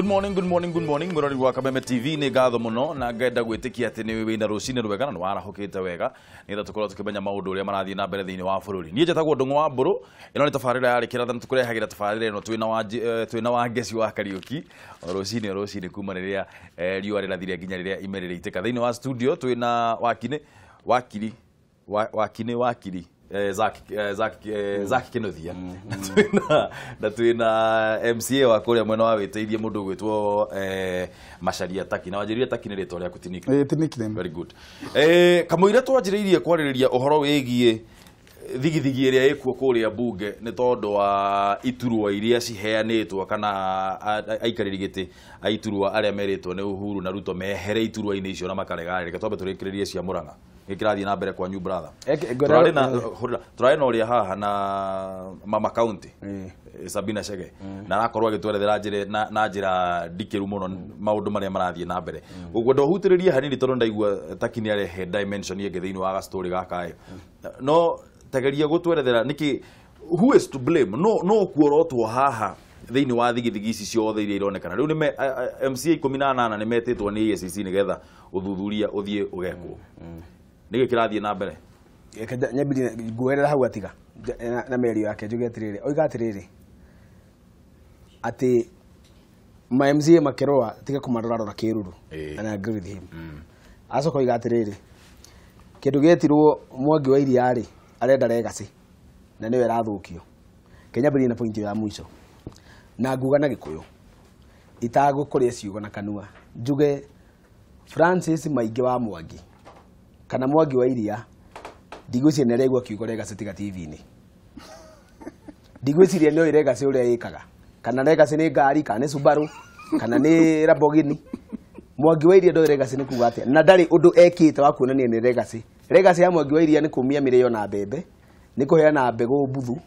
Good morning, good morning, good morning. Mũrori wa Kameme TV nĩ ngatho mũno na ngenda gwĩtĩkia atĩ nĩ wĩna rũcinĩ rwega na nĩ warahũkĩte wega nĩgetha tũkorwo tũkĩmenya maũndũ ũrĩa marathiĩ na mbere thĩinĩ wa bũrũri. Niĩ njĩtagwo Ndũng'ũ wa Mbũrũ, ĩno nĩ tabarĩra ya Rĩkĩra na tũkũrehagĩra tabarĩra ĩno twĩna wa Ngeci wa Kariũki o rũcinĩ kuma rĩrĩa riũa rĩrathire nginya rĩrĩa ime rĩrĩitĩka. Thĩinĩ wa studio twĩna wakiri Zack Kinuthia na twina MCA wa kũrĩa mwena wa wĩteithie mũndũ ũgwĩtwo Macharia Taki na wanjĩrire Taki nĩ rĩtwa rĩaku ti nickname. Ti nickname. Very good. Kamũira twanjĩrĩirie kwarĩrĩria ũhoro wĩgiĩ thigithigi ĩrĩa ĩkuo kũrĩa bunge nĩ tondũ wa iturwa iria ciheanĩtwo kana aikarĩri gĩtĩ a iturwa arĩa merĩtwo nĩ Uhuru na Ruto mehere iturwa-inĩ icio na makarega. Reke twambe tũrĩkĩrĩrie cia Murang'a. Gĩkĩrathiĩ na mbere kwanyu brother. Tũrarĩ na ũrĩa haha na Mama County Sabina Chege na arakorwo agĩtwerethera na njĩra ndikĩru mũno maũndũ marĩa marathiĩ na mbere. Ũguo ndohutĩrĩrie hanini tondũ ndaigua Taki nĩ arehe dimension ĩngĩ thĩinĩ wa gastori gaka ĩ. No tegeria gũtwerethera nĩkĩ, who is to blame? No kuorotwo haha thĩinĩ wa thigithigi ici ciothe iria ironekana. Rĩu nĩ MCA 18 nĩ metĩtwo nĩ EACC nĩgetha ũthuthuria ũthiĩ ũgekwo. Nĩkĩ kĩrathiĩ na mbere? Nyambirie nguoerera hau atiga na mĩario yake njuge atĩrĩrĩ, oiga atĩrĩrĩ atĩ ma MCA makĩrũa tiga kũmarorarora kĩruru, and I agree with him. Acoka oiga atĩrĩrĩ, kĩndũ gĩetirwo Mwangi wa Iria rĩ arenda legacy na nĩyo ĩrathũkio. Kenya na point ya mwisho na nguga na Gĩkũyũ itagũkũrĩa ciugo na kanua njuge Francis Maingi wa Mwangi kana Mwangi wa Iria ndigwĩciria nĩ araigua kiugo legacy tiga TV-inĩ. Ndigwĩciria nĩoĩ legacy ũrĩa ĩkaga, kana legacy nĩ ngari kana nĩ Subaru kana nĩ Lamborghini. Mwangi wa Iria ndoĩ legacy nĩ kuga atĩa, na ndarĩ ũndũ ekĩte wa kuonania nĩ legacy. Legacy ya Mwangi wa Iria nĩ kũmia mĩrĩo na mbembe, nĩ kũheana mbegũ mbuthu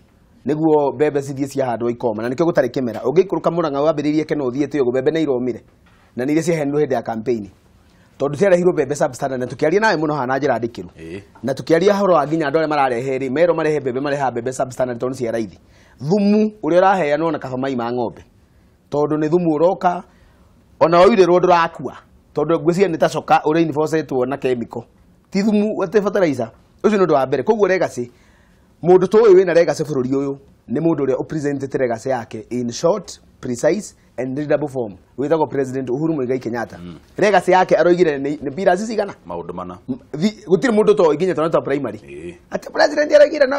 nĩguo mbembe cithiĩ ciahandwo ikoma, na nĩkĩo gũtarĩ kĩmera. Ũngĩikũrũka Murang'a wambĩrĩirie Kena ũthiĩte ũguo mbembe nĩ iromire na nĩ iria ciaheanirwo hĩndĩ ya campaign, tondũ ciarehirwo mbembe substandard, na tũkĩaria nawe mũno haha na njĩra ndikĩru, na tũkĩaria ũhoro wa nginya andũ arĩa mararehe rĩ merwo marehe mbembe marehaga mbembe substandard tondũ cia raithi. Thumu ũrĩa ũraheanwo na kaba mai ma ng'ombe, tondũ nĩ thumu ũroka ona waurĩrwo ndũrakua, tondũ ngwĩciria nĩ ta coka ũrĩa enforcetwo na chemical, ti thumu atĩ fertilizer. Ũcio nĩ ũndũ wa mbere. Koguo legacy, mũndũ tũĩ wĩna legacy bũrũri ũyũ nĩ mũndũ ũrĩa ũpresentete legacy yake in short, precise and readable form, wĩtagwo President Uhuru Muigai Kenyatta. Legacy yake aroigire nĩ pillars cigana? Maũndũ mana. Gũtirĩ mũndũ toĩ nginya twana twa primary atĩ president aroigire no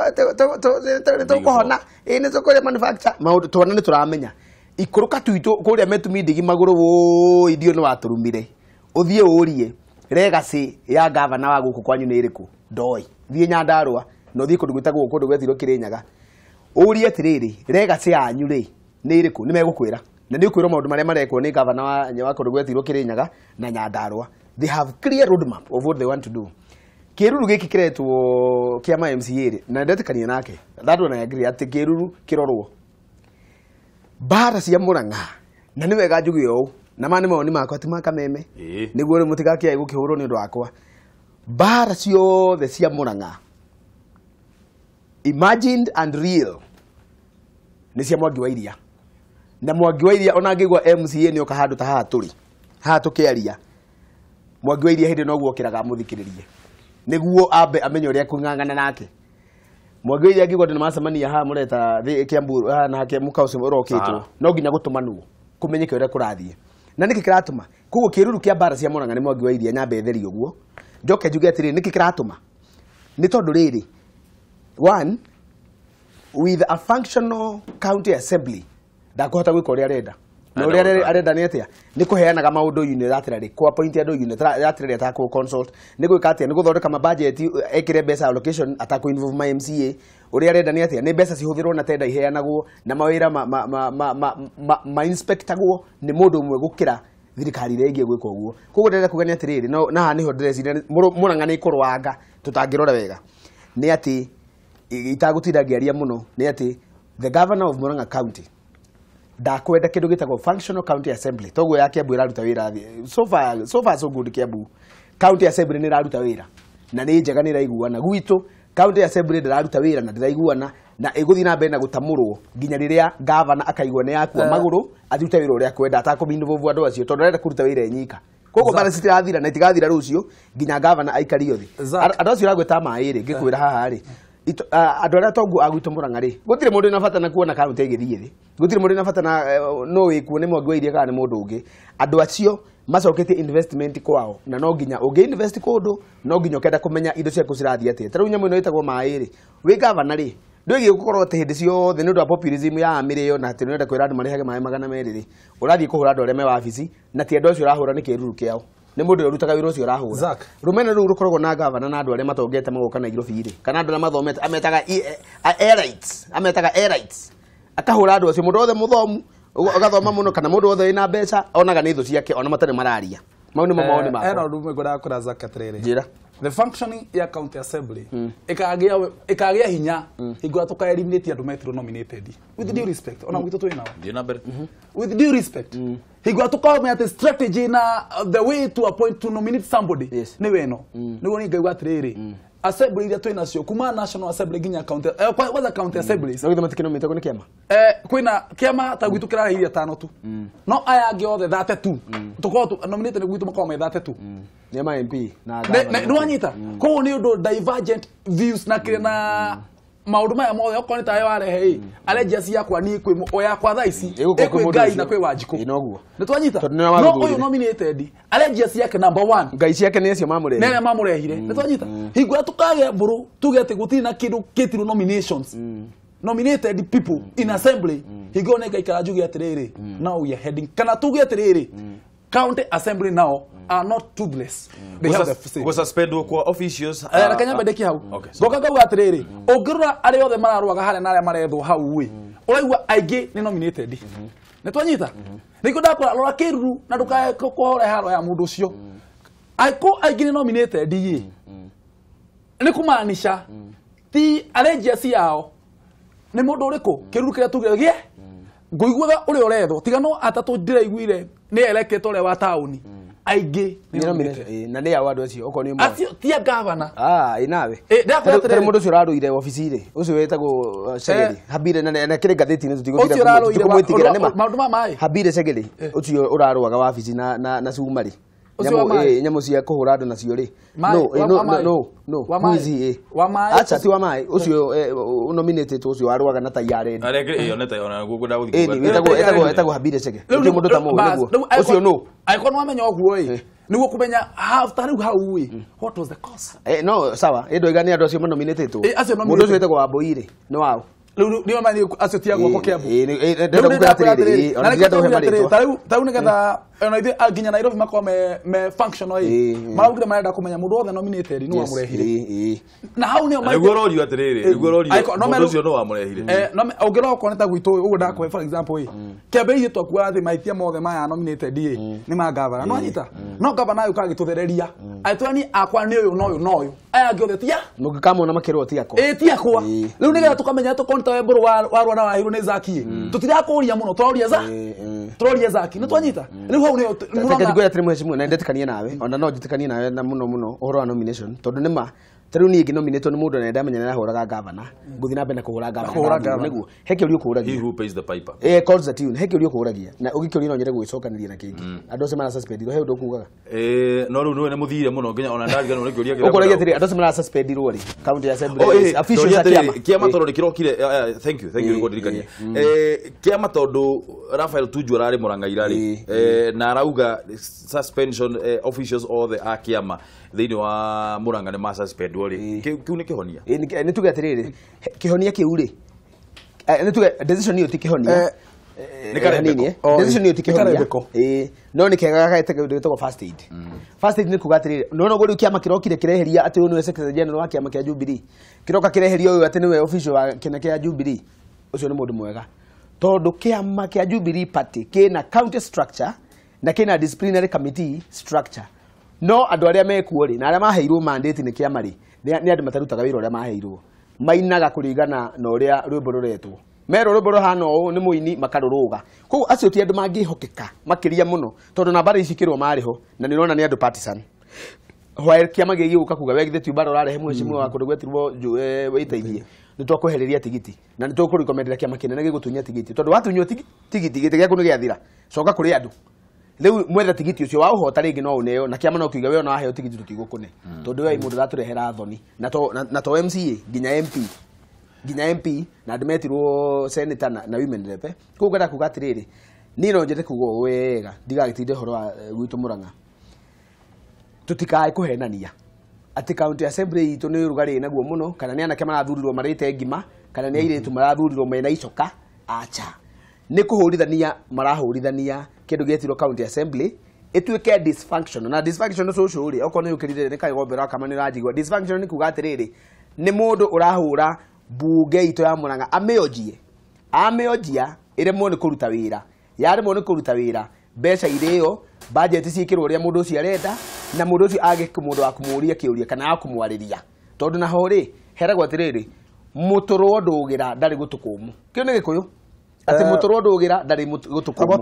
tũkũhona, nĩ tũkũrĩa manufacture maũndũ twana nĩ tũramenya. Ikũrũka twitũ kũrĩa metumi ndigi magũrũ wũi ndio nĩ watũrumire. Ũthiĩ ũrie legacy ya gavana wa gũkũ kwanyu nĩ ĩrĩkũ? Ndoĩ. Thiĩ Nyandarũa na ũthiĩ kũndũ gwĩtagwo kũndũ gwetirwo Kĩrĩnyaga, ũrie atĩrĩrĩ legacy yanyu rĩ nĩ ĩrĩkũ? Nĩ megũkwĩra, na nĩ ũkwĩrwo maũndũ marĩa marekwo nĩ gavana wa kũndũ gwetirwo Kĩrĩnyaga na Nyandarũa. They have clear roadmap of what they want to do. Kĩruru gĩkĩ kĩretwo kĩa ma MCA rĩ, na ndetĩkania nake, that one I agree atĩ kĩruru kĩrorwo mbara cia Murang'a, na nĩ wega njuge ũũ na ma nĩ mawoni makwa ti ma Kameme, nĩguo rĩu mũtigakĩae gũkĩhũrwo nĩ ũndũ wakwa. Mbara ciothe cia Murang'a imagined and real nĩ cia Mwangi wa Iria. Na Mwangi wa Iria ona angĩigua MCA nĩ oka handũ ta haha tũrĩ haha tũkĩaria, Mwangi wa Iria hĩndĩ noguo okĩraga amũthikĩrĩrie nĩguo ambe amenye ũrĩa kũng'ang'ana nake. Mwangi wa Iria angĩigua andũ nĩmacemania haha mũreta Kiambu haha na mũka ũcio ũrokĩtwo, no nginya gũtũmanwo kũmenyeke ũrĩa kũrathiĩ na nĩkĩ kĩratũma. Koguo kĩruru kĩa mbara cia Murang'a nĩ Mwangi wa Iria, nyambe therie ũguo njoke njuge atĩrĩrĩ nĩkĩ kĩratũma. Nĩ tondũ rĩrĩ, one, with a functional county assembly ndakũhota gwĩka ũrĩa arenda, na ũrĩa arenda nĩ atĩa? Nĩ kũheanaga maũndũ unilaterally, kũ appoint andũ unilaterally atakũ consult, nĩ gwĩka atĩa? Nĩ gũthondeka mabudget ekĩre mbeca allocation atakũ involve ma MCA. Ũrĩa arenda nĩ atĩa? Nĩ mbeca cihũthĩrwo na tenda iheanagwo na mawĩra ma inspectagwo nĩ mũndũ ũmwe gũkĩra thirikari ĩrĩa ĩngĩ gwĩka ũguo. Koguo ndĩrenda kuga nĩ atĩrĩrĩ, na haha nĩho ndĩreciria Murang'a nĩ ĩkũrwanga tũtangĩrora wega, nĩ atĩ itagũtinda ngĩaria mũno, nĩ atĩ the governor of Murang'a County ndakwenda kĩndũ gĩtagwo functional county assembly. Toguo ya Kiambu ĩraruta wĩra so far, so far so good. Kiambu county assembly nĩ ĩraruta wĩra na nĩ njega, nĩ ĩraiguana. Gwitũ county assembly ndĩraruta wĩra na ndĩraiguana, na ĩgũthiĩ na mbere na gũtamũrwo nginya rĩrĩa gavana akaigua nĩ yakua magũrũ Athute wĩra ũrĩa akwenda atakũminvovu andũ acio tondũ arenda kũruta wĩra enyika. Koguo mbara citirathira na itigathira rũciũ nginya gavana aikario thĩ. Andũ acio ũragwĩta maĩ rĩ, ngĩkwĩra haha rĩ, andũ arĩa tongu a gwitũ Murang'a rĩ, gũtirĩ mũndũ wĩna bata na kuona kaunti ĩgĩthiĩ thĩ, gũtirĩ mũndũ wĩna bata na no wĩkuo nĩ Mwangi wa Iria kana nĩ mũndũ ũngĩ. Andũ acio macoketie investment kwao, na no nginya ũngĩ invest kũndũ no nginya ũkenda kũmenya indo ciaku cirathiĩ atĩa. Ta rĩu nyamũ ĩno ĩtagwo maĩ rĩ, wĩ gavana rĩ, ndwĩgiĩ gũkorwo atĩ hĩndĩ ciothe nĩ ũndũ wa populism ya mĩrĩo na atĩ nĩũrenda kwĩra andũ marĩhage maĩ 200 rĩ, ũrathiĩ kũhũra andũ arĩa me wabici, na ti andũ acio ũrahũra nĩ kĩruru kĩao, nĩ mũndũ ũrĩa ũrutaga wĩra ũcio ũrahũra. Rũmena rũu rũkoragwo na gavana na andũ arĩa matongete magoka Nairobi rĩ, kana andũ arĩa mathomete, ametaga elites, ametaga elites, akahũra andũ acio. Mũndũ wothe mũthomu ũgathoma mũno kana mũndũ wothe wĩna mbeca onaga nĩ thũ ciake ona matarĩ mararia. Mau nĩmo mawoni makwa. Hena ũndũ ũmwe ngwendaga kwĩra Zack atĩrĩrĩ. Njĩra. The functioning ya county assembly ikagia hinya hingo ĩrĩa tũka eliminate andũ metirwo nominated. With due respect, ona gwitũ twĩ nao. Thiĩ na mbere. With due respect, hingo ĩrĩa tũkamenya atĩ strategy na the way to appoint to nominate somebody nĩ weno. Nĩguo niĩ ngaigua atĩrĩrĩ, assembly iria twĩ nacio kuma national assembly nginya county, kwanza county assemblies. No githĩ matikĩnominĩtwo nĩ kĩama? Kwĩna kĩama ta gwitũ kĩrarehe 5 tu. No aya angĩ othe 32. Tũkorwo nominated nĩ gwitũ makorwo me 32. Nĩ ma MP na gavana. Nĩwanyita? Koguo nĩ ũndũ divergent views na kĩrĩa na maũndũ maya mothe okorwo nĩ tayo warehe ĩ, allegiance yakwa niĩ kwĩ o yakwa thaa ici, Ĩgũkorwo kwĩ ĩ kwĩ mũndũ Ngai ũcio. na kwĩ Wanjikũ. Ĩ, noguo. Nĩtwanyita? Tondũ nĩwe No wamũthurire. ũyũ nominated, allegiance yake number 1. Ngai ciake nĩ acio mamũrehire. Nĩ arĩa mamũrehire. Nĩtwanyita? Hingo ĩrĩa tũkagĩa mbũrũ tuge atĩ gũtirĩ na kĩndũ kĩtirwo nominations. Nominated people in assembly. Hingo ĩyo nĩngaikara njuge atĩrĩrĩ, now we are heading. Kana tuge atĩrĩrĩ, county assembly now are not toothless. They have the same. Gũsuspendwo kwa officials. Reke nyambe ndĩkie hau. Okay, sorry. Ngoka ngauga atĩrĩrĩ, ũngĩrora arĩa othe mararũaga harĩa na arĩa marethwo hau ĩ, ũraigua aingĩ nĩ nominated. Nĩtwanyita? Nĩkĩo ndakwĩra rora kĩruru na ndũkae kũhore haro ya mũndũ ũcio. Angĩkorwo aingĩ nĩ nominated ĩ, nĩ kũmaanisha ti allegiance yao nĩ mũndũ ũrĩkũ kĩruru kĩrĩa tugire gĩe ngũiguaga ũrĩa ũrethwo tiga no atatũ ndĩraiguire nĩ elected ũrĩa wa taũni aingĩ nĩ nominated. Na nĩ ao andũ acio okorwo nĩ ũmwe. Acio ti a gavana. Ĩ nawe. Ndĩrakwĩra Tarĩ atĩrĩrĩ. mũndũ ũcio ũrarũire wabici rĩ, ũcio wĩtagwo Segeri. Habire na kĩrĩ ngathĩti-inĩ Ũcio ũrarũire tũtikũmwĩtigĩra nĩ ma. maũndũ ma maĩ. Habire Segeri ũcio ũrarũaga wabici na cuma rĩ. Ũcio wa maĩ. Nyamũ cia kũhũra andũ nacio rĩ. Maĩ, No, no, wa maĩ. no, no. Wa Who maĩ. is he? Wa maĩ. Acha ti wa maĩ. Ũcio nominated ũcio warũaga na tai ya red. Arĩa ĩyo nĩ ta ona ngwenda gũthiĩ Ĩni, kuuga. wĩtagwo Habire Chege. Gũtirĩ mũndũ ta mũĩ nĩguo. Ũcio no. Angĩkorwo nĩwamenya ũguo ĩ, nĩguo kũmenya ta rĩu hau ĩ, what was the cause? No, sawa. Ĩ ndoiga nĩ andũ acio manominĩtĩtwo. Acio Mũndũ ũcio nominated. wĩtagwo Wambui rĩ, nĩ wao. Rĩu nĩo mani acio ti a gwakwa Kiambu. Ndĩrenda kuga atĩrĩrĩ, ona ndirenda ũhe marĩtwa. Ta rĩu nĩgetha ona ithuĩ nginya Nairobi makorwo me functional ĩ, maraugire marenda kũmenya mũndũ wothe nominated nĩ wamũrehire. Na hau nĩo Nĩguo ũrorio atĩrĩrĩ, nĩguo ũrorio Angĩkorwo- no mũndũ meru- ũcio nĩ wamũrehire. No ũngĩrora okorwo nĩ ta gwitũ ũguo ndakũhe for example ĩ, kĩambĩrĩria twakuaga atĩ mahĩtia mothe maya nominated ĩ, nĩ ma gavana. No anyita? No gavana agĩũka agĩtũthereria. Agĩtwĩra niĩ akwa nĩ ũyũ na ũyũ na ũyũ. Aya angĩ othe ti a- Mũngĩkamona makĩrwo ti akwa. Ĩ, ti akwa. Rĩu nĩgetha tũkamenya tũkorwo nĩ ta we mbũrũ warũa na wahirwo nĩ Zaki ĩ, tũtirakũria mũno, tũroria tũroria Zaki. Nĩ twanyita? Rĩu hau nĩho Reke ngwĩre atĩrĩ mheshimiwa, na ndetĩkanie nawe, ona no njĩtĩkanie nawe na mũno mũno ũhoro wa nomination, tondũ nĩ ma ta rĩu niĩ ngĩnominĩtwo nĩ mũndũ na nĩndamenya nĩarahũraga gavana, ngũthiĩ na mbere na kũhũra gavana. Kũhũra gavana. Nĩguo. He kĩũria ũkũragia. He who pays the piper. Calls the tune. He kĩũria ũkũragia. Na ũgĩkĩũria no nyende gũgĩcokanĩria na kĩngĩ. Andũ acio marasuspendirwo, he ũndũ ũkugaga? No rĩu nĩwe nĩ mũthire mũno nginya ona ndariganĩrwo nĩ kĩũria kĩrĩa Ũkũragia atĩrĩ, andũ acio marasuspendirwo rĩ, county assembly, Oh, officials ndoria a kĩama. atĩrĩrĩ, kĩama tondũ nĩkĩrokire, thank you, thank you nĩguo ndirikania. Kĩama tondũ Raphael Tuju ararĩ Murang'a ira rĩ, na arauga suspension officials othe a kĩama thĩinĩ wa Murang'a nĩ masuspendwo rĩ, kĩu nĩ kĩhonia? Nĩ tuge atĩrĩrĩ, kĩhonia kĩu rĩ, nĩ tuge decision ĩyo ti kĩhonia. Nĩ karembeko. Hanini, Oh, decision ĩyo ti nĩ kĩhonia. karembeko. No nĩ kega getagwo first aid. First aid nĩ kuga atĩrĩrĩ, nĩ ũguo rĩu kĩama kĩrokire kĩreheria atĩ ũyũ nĩwe secretary general wa kĩama kĩa Jubilee. Kĩroka kĩreheria ũyũ atĩ nĩwe official wa kĩama kĩa Jubilee. Ũcio nĩ mũndũ mwega. Tondũ kĩama kĩa Jubilee Party kĩna county structure na kĩna disciplinary committee structure. No andũ arĩa mekuo rĩ, na arĩa maheirwo mandate nĩ kĩama rĩ, nĩ andũ matarutaga wĩra ũrĩa maheirwo. Mainaga kũringana na ũrĩa rwĩmbo rũretwo. Merwo rwĩmbo rũhana ũũ nĩ mũini makarũrũga. Koguo acio ti andũ mangĩhokeka makĩria mũno, tondũ nambari ici kĩrwo marĩ ho na nĩ ũrona nĩ andũ partisan. While kĩama gĩgĩũka kuga we githĩ ti mbara ũrarehe mheshimiwa wa kũndũ gwetirwo wĩteithie. Nĩ twakwehereria tigiti na nĩ tũkũrekomendera kĩama kĩnene gĩgũtunya tigiti tondũ watunywo tigiti gĩtĩ gĩaku nĩ gĩathira. Coka kũrĩ andũ. Rĩu mwetha tigiti ũcio wa ũhota rĩngĩ no ũneo na kĩama no kiuge we ona waheo tigiti tũtigũkũne tondũ we mũndũ ũratũrehera thoni na to MCA nginya MP nginya MP na andũ metirwo senator na women rep. Koguo ngwenda kuga atĩrĩrĩ, niĩ no njende kuga ũũ wega ndigagĩtinde ũhoro wa gwitũ Murang'a, tutikae kũhenania atĩ county assembly itũ nĩ ũrugarĩ naguo mũno kana nĩ anake marathurirwo marĩte ngima kana nĩ airĩtu marathurirwo mena icoka. Acha, nĩ kũhũrithania marahũrithania kĩndũ gĩetirwo county assembly ĩtuĩke dysfunctional. Na dysfunctional social rĩ, okorwo nĩ ũkĩrire nĩ kagombe kama nĩ ũranjigua, dysfunctional nĩ kuga atĩrĩrĩ, nĩ mũndũ ũrahũra bunge itũ ya Murang'a amĩonjie, amĩonjia ĩremwo nĩ kũruta wĩra, yaremwo nĩ kũruta wĩra mbeca irĩo budget ciĩkĩrwo ũrĩa mũndũ ũcio arenda na mũndũ ũcio age mũndũ wa kũmũria kĩũria kana wa kũmwarĩria tondũ naho rĩ heragwo atĩrĩrĩ, mũtũrwo ndũgĩra ndarĩ gũtũ kũmũ. Kĩu nĩ Gĩkũyũ atĩ mũtũrwo ndũgĩra ndarĩ gũtũ kũmũ.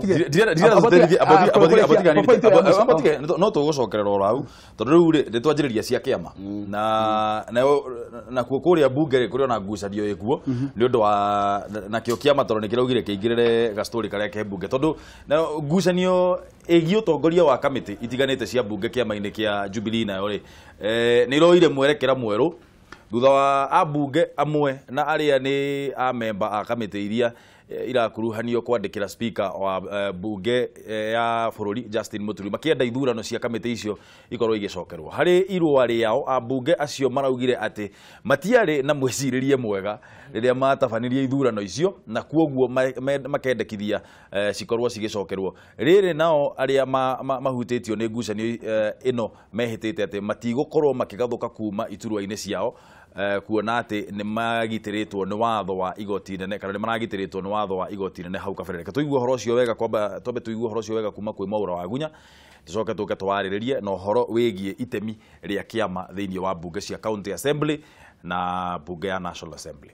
No tũgũcokerera oro hau tondũ rĩu rĩ nĩ twanjĩrĩria cia kĩama na nakuo kũrĩa bunge rĩ kũrĩ ona ngucanio ĩkuo nĩ ũndũ wa nakĩo kĩama tondũ nĩ kĩraugire kĩingĩrĩre gastori karĩa ke bunge tondũ ngucanio ĩgiĩ ũtongoria wa kamĩtĩ itiganĩte cia bunge kĩama-inĩ kĩa Jubilee nayo rĩ nĩ iroire mwerekera mwerũ thutha wa ambunge amwe na arĩa nĩ amemba a kamĩtĩ iria irakuruhanio kwandĩkĩra speaker wa bunge ya bũrũri Justin Muturi makĩenda ithurano cia kamĩtĩ icio ikorwo igĩcokerwo. Harĩ irũa rĩao ambunge acio maraugire atĩ matiarĩ na mwĩcirĩrie mwega rĩrĩa matabanirie ithurano icio na kuoguo makendekithia cikorwo cigĩcokerwo. Rĩrĩ nao arĩa mahutĩtio nĩ ngucanio ĩno mehĩtĩte atĩ matigũkorwo makĩgathũka kuma iturwa-inĩ ciao kuona atĩ nĩ magitĩrĩtwo nĩ watho wa igoti inene kana nĩ maragitĩrĩtwo nĩ watho wa igoti inene hau kabere. Reke tũigue ũhoro ũcio wega, kwamba twambe tũigue ũhoro ũcio wega kuma kwĩ Mwaura wa Gunya, tũcoke tũke twarĩrĩrie na ũhoro wĩgiĩ itemi rĩa kĩama thĩinĩ wa bunge cia county assembly na bunge ya National Assembly.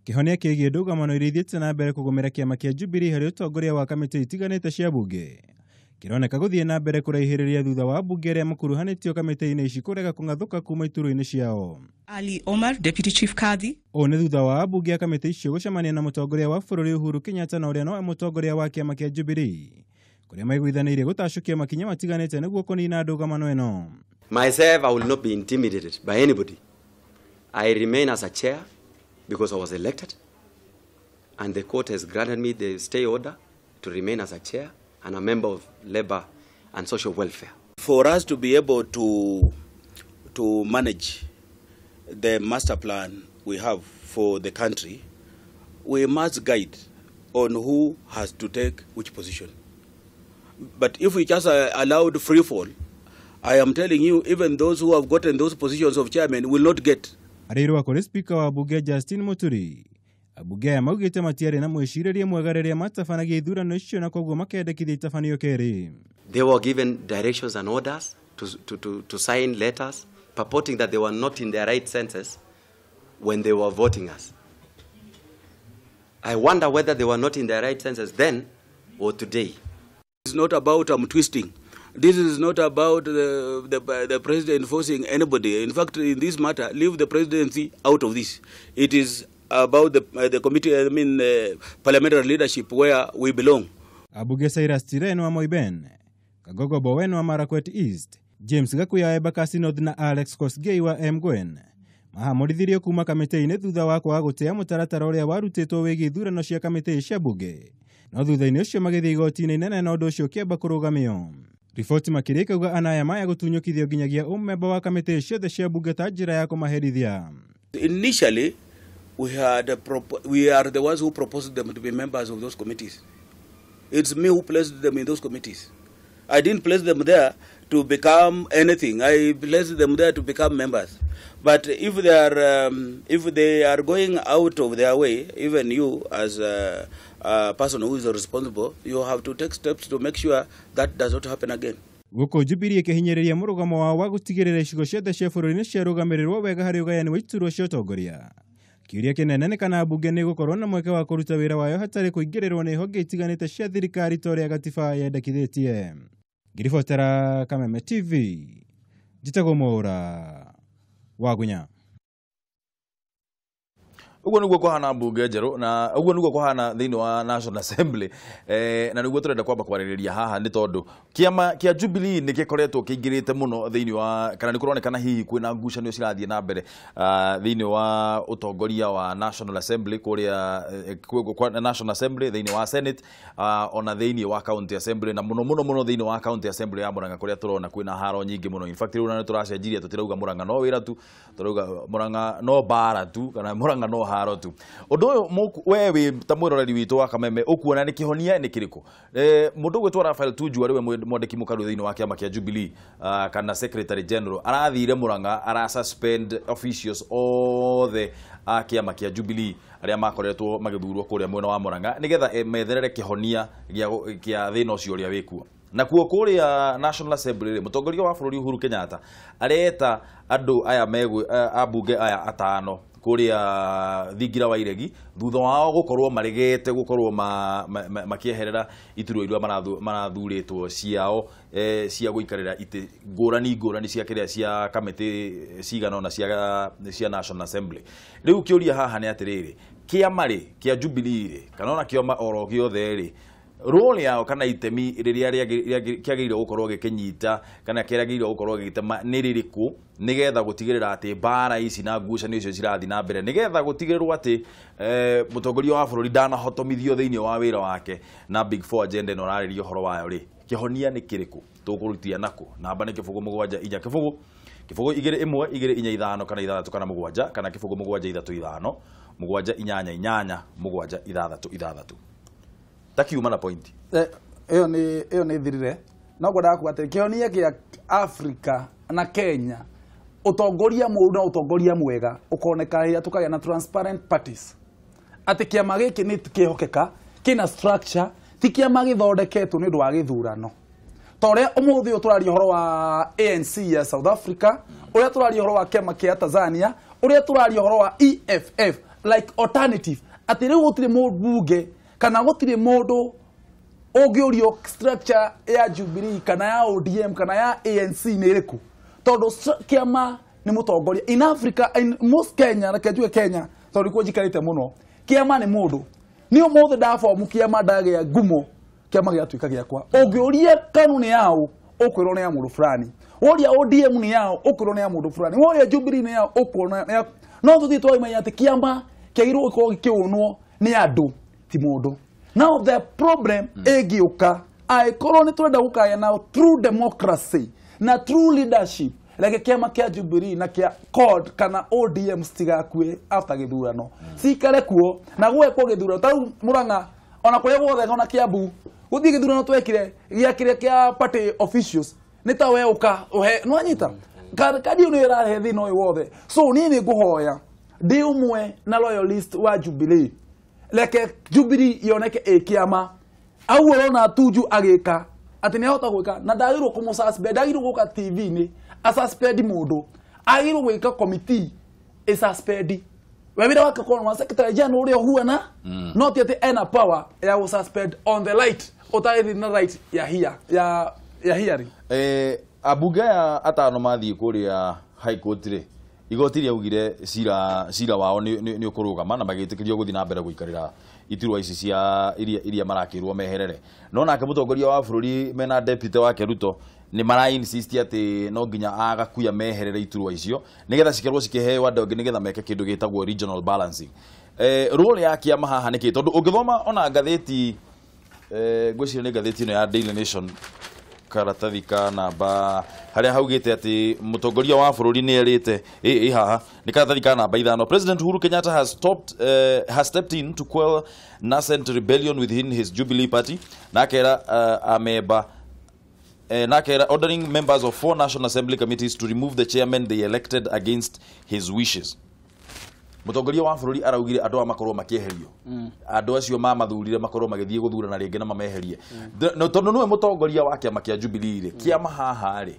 Kĩhonia kĩgiĩ ndũgamano iria ithiĩte na mbere kũgũmĩra kĩama kĩa Jubilee harĩ ũtongoria wa kamĩtĩ itiganĩte cia bunge kĩroneka gũthiĩ na mbere kũraihĩrĩria thutha wa mbunge arĩa makuruhanĩtio kamĩtĩ-inĩ ici kũrega kũng'athũka kuma iturwa-inĩ ciao. Ali Omar, Deputy Chief Kadhi. Ũũ nĩ thutha wa ambunge a kamĩtĩ icio gũcemania na mũtongoria wa bũrũri Uhuru Kenyatta na ũrĩa nowe mũtongoria wa kĩama kĩa Jubilee kũrĩa maiguithanĩirie gũtacũkia makinya matiganĩte nĩguo kũnina ndũgamano ĩno. Myself, I will not be intimidated by anybody. I remain as a chair because I was elected and the court has granted me the stay order to remain as a chair and a member of Labor and Social Welfare. For us to be able to manage the master plan we have for the country, we must guide on who has to take which position. But if we just allowed free fall, I am telling you, even those who have gotten those positions of chairman will not get. Arĩrũa kũrĩ speaker wa bunge Justin Muturi, ambunge aya maugĩte matiarĩ na mwĩcirĩrie mwega rĩrĩa matabanagia ithurano icio na koguo makendekithia itabanio kerĩ. They were given directions and orders to sign letters purporting that they were not in their right senses when they were voting us. I wonder whether they were not in their right senses then or today. It's not about twisting. This is not about the president forcing anybody. In fact, in this matter, leave the presidency out of this. It is about the committee, I mean, parliamentary leadership where we belong. Abuge Cyrus Tiren wa Moiben, Kagogo Bowen wa Marakwet East, James Gakuya wa Embakasi North na Alex Kosgei wa Mgwen mahamũrithirio kuma kamĩtĩ-inĩ thutha wa kwaga gũtĩa mũtaratara ũrĩa warutĩtwo wĩgiĩ ithurano cia kamĩtĩ cia bunge, no thutha-inĩ ũcio magĩthiĩ igoti-inĩ inene na ũndũ ũcio ũkĩamba kũrũgamio. Riboti makĩria ĩkauga anaya maya gũtunyũkithio nginyagia ũmemba wa kamĩtĩ ciothe cia bunge ta njĩra ya kũmaherithia. Initially, we are the ones who proposed them to be members of those committees. It's me who placed them in those committees. I didn't place them there to become anything. I placed them there to become members. But if they are going out of their way, even you as a person who is responsible, you have to take steps to make sure that does not happen again. Gũkũ Jubilee ĩkĩhinyĩrĩria mũrũgamo wao wa gũtigĩrĩra icigo ciothe cia bũrũri nĩ ciarũgamĩrĩrwo wega harĩ ũgayani wa iturwa cia ũtongoria. Kĩũria kĩnene nĩ kana mbunge nĩ ĩgũkorwo na mweke wa kũruta wĩra wayo hatarĩ kũingĩrĩrwo nĩ honge itiganĩte cia thirikari ta ũrĩa gatiba yendekithĩtie. Ngĩribotera Kameme TV, njĩtagwo Mwaura Wagunya. Uguo niguo kuhana mbunge njeru na uguo niguo kuhana thiini wa National Assembly na niguo turenda kwamba kwarĩrĩria haha nĩ tondũ kĩama kĩa Jubilee nĩ gĩkoretwo kĩingĩrĩte mũno thiini wa kana nĩ kũronekana hihi kwĩna ngucanio cirathiĩ na mbere thiini wa ũtongoria wa National Assembly kũrĩa kwa National Assembly thiini wa Senate ona thiini wa County Assembly na mũno mũno mũno thiini wa County Assembly ya Murang'a kũrĩa tũrona kwĩna haro nyingĩ mũno. In fact rĩu nĩ tũracenjirie tũtirauga Murang'a no wĩra tu, tũrauga Murang'a no bara tu kana Murang'a no haro tu. Ũndũ ũyũ we wĩ ta mwĩroreri witũ wa Kameme ũkuona nĩ kĩhonia nĩ kĩrĩkũ? Mũndũ ũgwĩtwo Raphael Tuju arĩ we mwandĩki mũkaru thĩinĩ wa kĩama kĩa Jubilee kana Secretary General arathire Murang'a ara suspend officials othe a kĩama kĩa Jubilee arĩa makoretwo magĩthurwo kũrĩa mwena wa Murang'a nĩgetha metherere kĩhonia kĩa thĩna ũcio ũrĩa wĩkuo. Na kuo kũrĩa National Assembly rĩ, mũtongoria wa bũrũri Uhuru Kenyatta areta andũ aya ambunge aya atano kũrĩa thingira wa iregi thutha wao gũkorwo maregete gũkorwo makĩeherera iturwa iria marathurĩtwo ciao cia gũikarĩra itĩ ngũrani ngũrani cia kĩrĩa cia kamĩtĩ cigana ũna cia National Assembly. Rĩu kĩũria haha nĩ atĩrĩrĩ, kĩama rĩ kĩa Jubilee rĩ kana ona kĩama oro gĩothe rĩ, role yao kana itemi rĩrĩa kĩagĩrĩirwo gũkorwo gĩkĩnyita kana kĩagĩrĩirwo gũkorwo gĩgĩtema nĩ rĩrĩkũ nĩgetha gũtigĩrĩra atĩ mbara ici na ngucanio icio cirathiĩ na mbere nĩgetha gũtigĩrĩrwo atĩ mũtongoria wa bũrũri ndanahotomithio thĩinĩ wa wĩra wake na Big Four agenda ĩno ũrarĩria ũhoro wayo rĩ, kĩhonia nĩ kĩrĩkũ? Tũkũrutia nakũ? Namba nĩ 0 7 4 0 0 2 1 2 4 5 kana 6 kana 7 kana 0 7 3 5 7 8 8 7 6 6. Takiuma na point. Ĩyo nĩ thirire. No ngwendaga kuga atĩ kĩhonia kĩa Africa na Kenya ũtongoria mũũru na ũtongoria mwega ũkoneka rĩrĩa tũkagĩa na transparent parties. Atĩ kĩama gĩkĩ nĩ kĩhokeka, kĩna structure, ti kĩama gĩthondeketwo nĩ ũndũ wa gĩthurano. Ta ũrĩa ũmũthĩ ũyũ tũraria ũhoro wa ANC ya South Africa, ũrĩa tũraria ũhoro wa kĩama kĩa Tanzania, ũrĩa tũraria ũhoro wa EFF like alternative. Atĩ rĩu gũtirĩ mũmbunge kana gũtirĩ mũndũ ũngĩũrio structure ya Jubilee kana ya ODM kana ya ANC nĩ ĩrĩkũ, tondũ kĩama nĩ mũtongoria. In Africa, in most Kenya, reke njuge Kenya tondũ nĩkuo njikarĩte mũno, kĩama nĩ mũndũ. Niĩ ũmũthĩ ndabomu kĩama ndagĩa ngumo, kĩama gĩgatuĩka gĩakwa. Ũngĩũria KANU nĩ yaũ, ũkwĩrwo nĩ ya mũndũ fulani. Woria ODM nĩ yaũ, ũkwĩrwo nĩ ya mũndũ fulani. Woria Jubilee nĩ yaũ, ũkwĩrwo nĩ ya. No tũthiĩ twaimenya atĩ kĩama kĩagĩrĩirwo gũkorwo gĩkĩũnwo nĩ andũ ti mũndũ. Now the problem ĩngĩũka angĩkorwo nĩ tũrenda gũkagĩa na true democracy na true leadership, reke kĩama kĩa Jubilee na kĩa CORD kana ODM citigakue after gĩthurano, cikare kuo na gwekwo gĩthurano. Ta rĩu Murang'a ona kũrĩa guothe ona Kiambu gũthiĩ gĩthurano twekire gĩa kĩrĩa kĩa party officials nĩ ta we ũka ũhe nĩwanyita kandi ĩyo nĩyo ĩrarehe thĩna ũyũ wothe. So niĩ nĩ ngũhoya ndĩ ũmwe na loyalist wa Jubilee, reke Jubilee yoneke ĩ kĩama. Au ũrona Tuju agĩka atĩ nĩ ahota gwĩka na ndagĩrĩirwo kũmũ-suspend, ndagĩrĩirwo gũka TV-inĩ asuspend mũndũ, agĩrĩirwo gwĩka committee ĩ-suspend. We wĩra wake ũkorwo wa secretary general ũrĩa ũhuana, no ti atĩ ena power ya gũ-suspend on the light ũtarĩ na right ya here ya hearing. Ambunge aya atano mathiĩ kũrĩa High Court rĩ, igoti rĩaugire cira wao nĩ ũkũrũgama na magĩtĩkĩrio gũthiĩ na mbere gũikarĩra iturwa ici cia iria marakĩrwo meherere. No nake mũtongoria wa bũrũri mena deputy wake Ruto nĩ mara insist atĩ no nginya agakuya meherere iturwa icio nĩgetha cikerwo cikĩheo andũ angĩ nĩgetha meke kĩndũ gĩtagwo regional balancing. Role ya kĩama haha nĩ kĩ? Tondũ ũngĩthoma ona ngathĩti ngwĩciria nĩ ngathĩti ĩno ya Daily Nation karatathi ka namba harĩa haugĩte atĩ mũtongoria wa bũrũri nĩ erĩte ĩ haha nĩ karatathi ka namba 5. President Uhuru Kenyatta has stepped in to quell nascent rebellion within his Jubilee Party na akera ameba nakera ordering members of 4 National Assembly committees to remove the chairman they elected against his wishes. Mũtongoria wa bũrũri araugire andũ aya makorwo makĩeherio, andũ acio mamathurire makorwo magĩthiĩ gũthurana rĩngĩ na mameherie. Tondũ nĩwe mũtongoria wa kĩama kĩa Jubilee rĩ, kĩama haha rĩ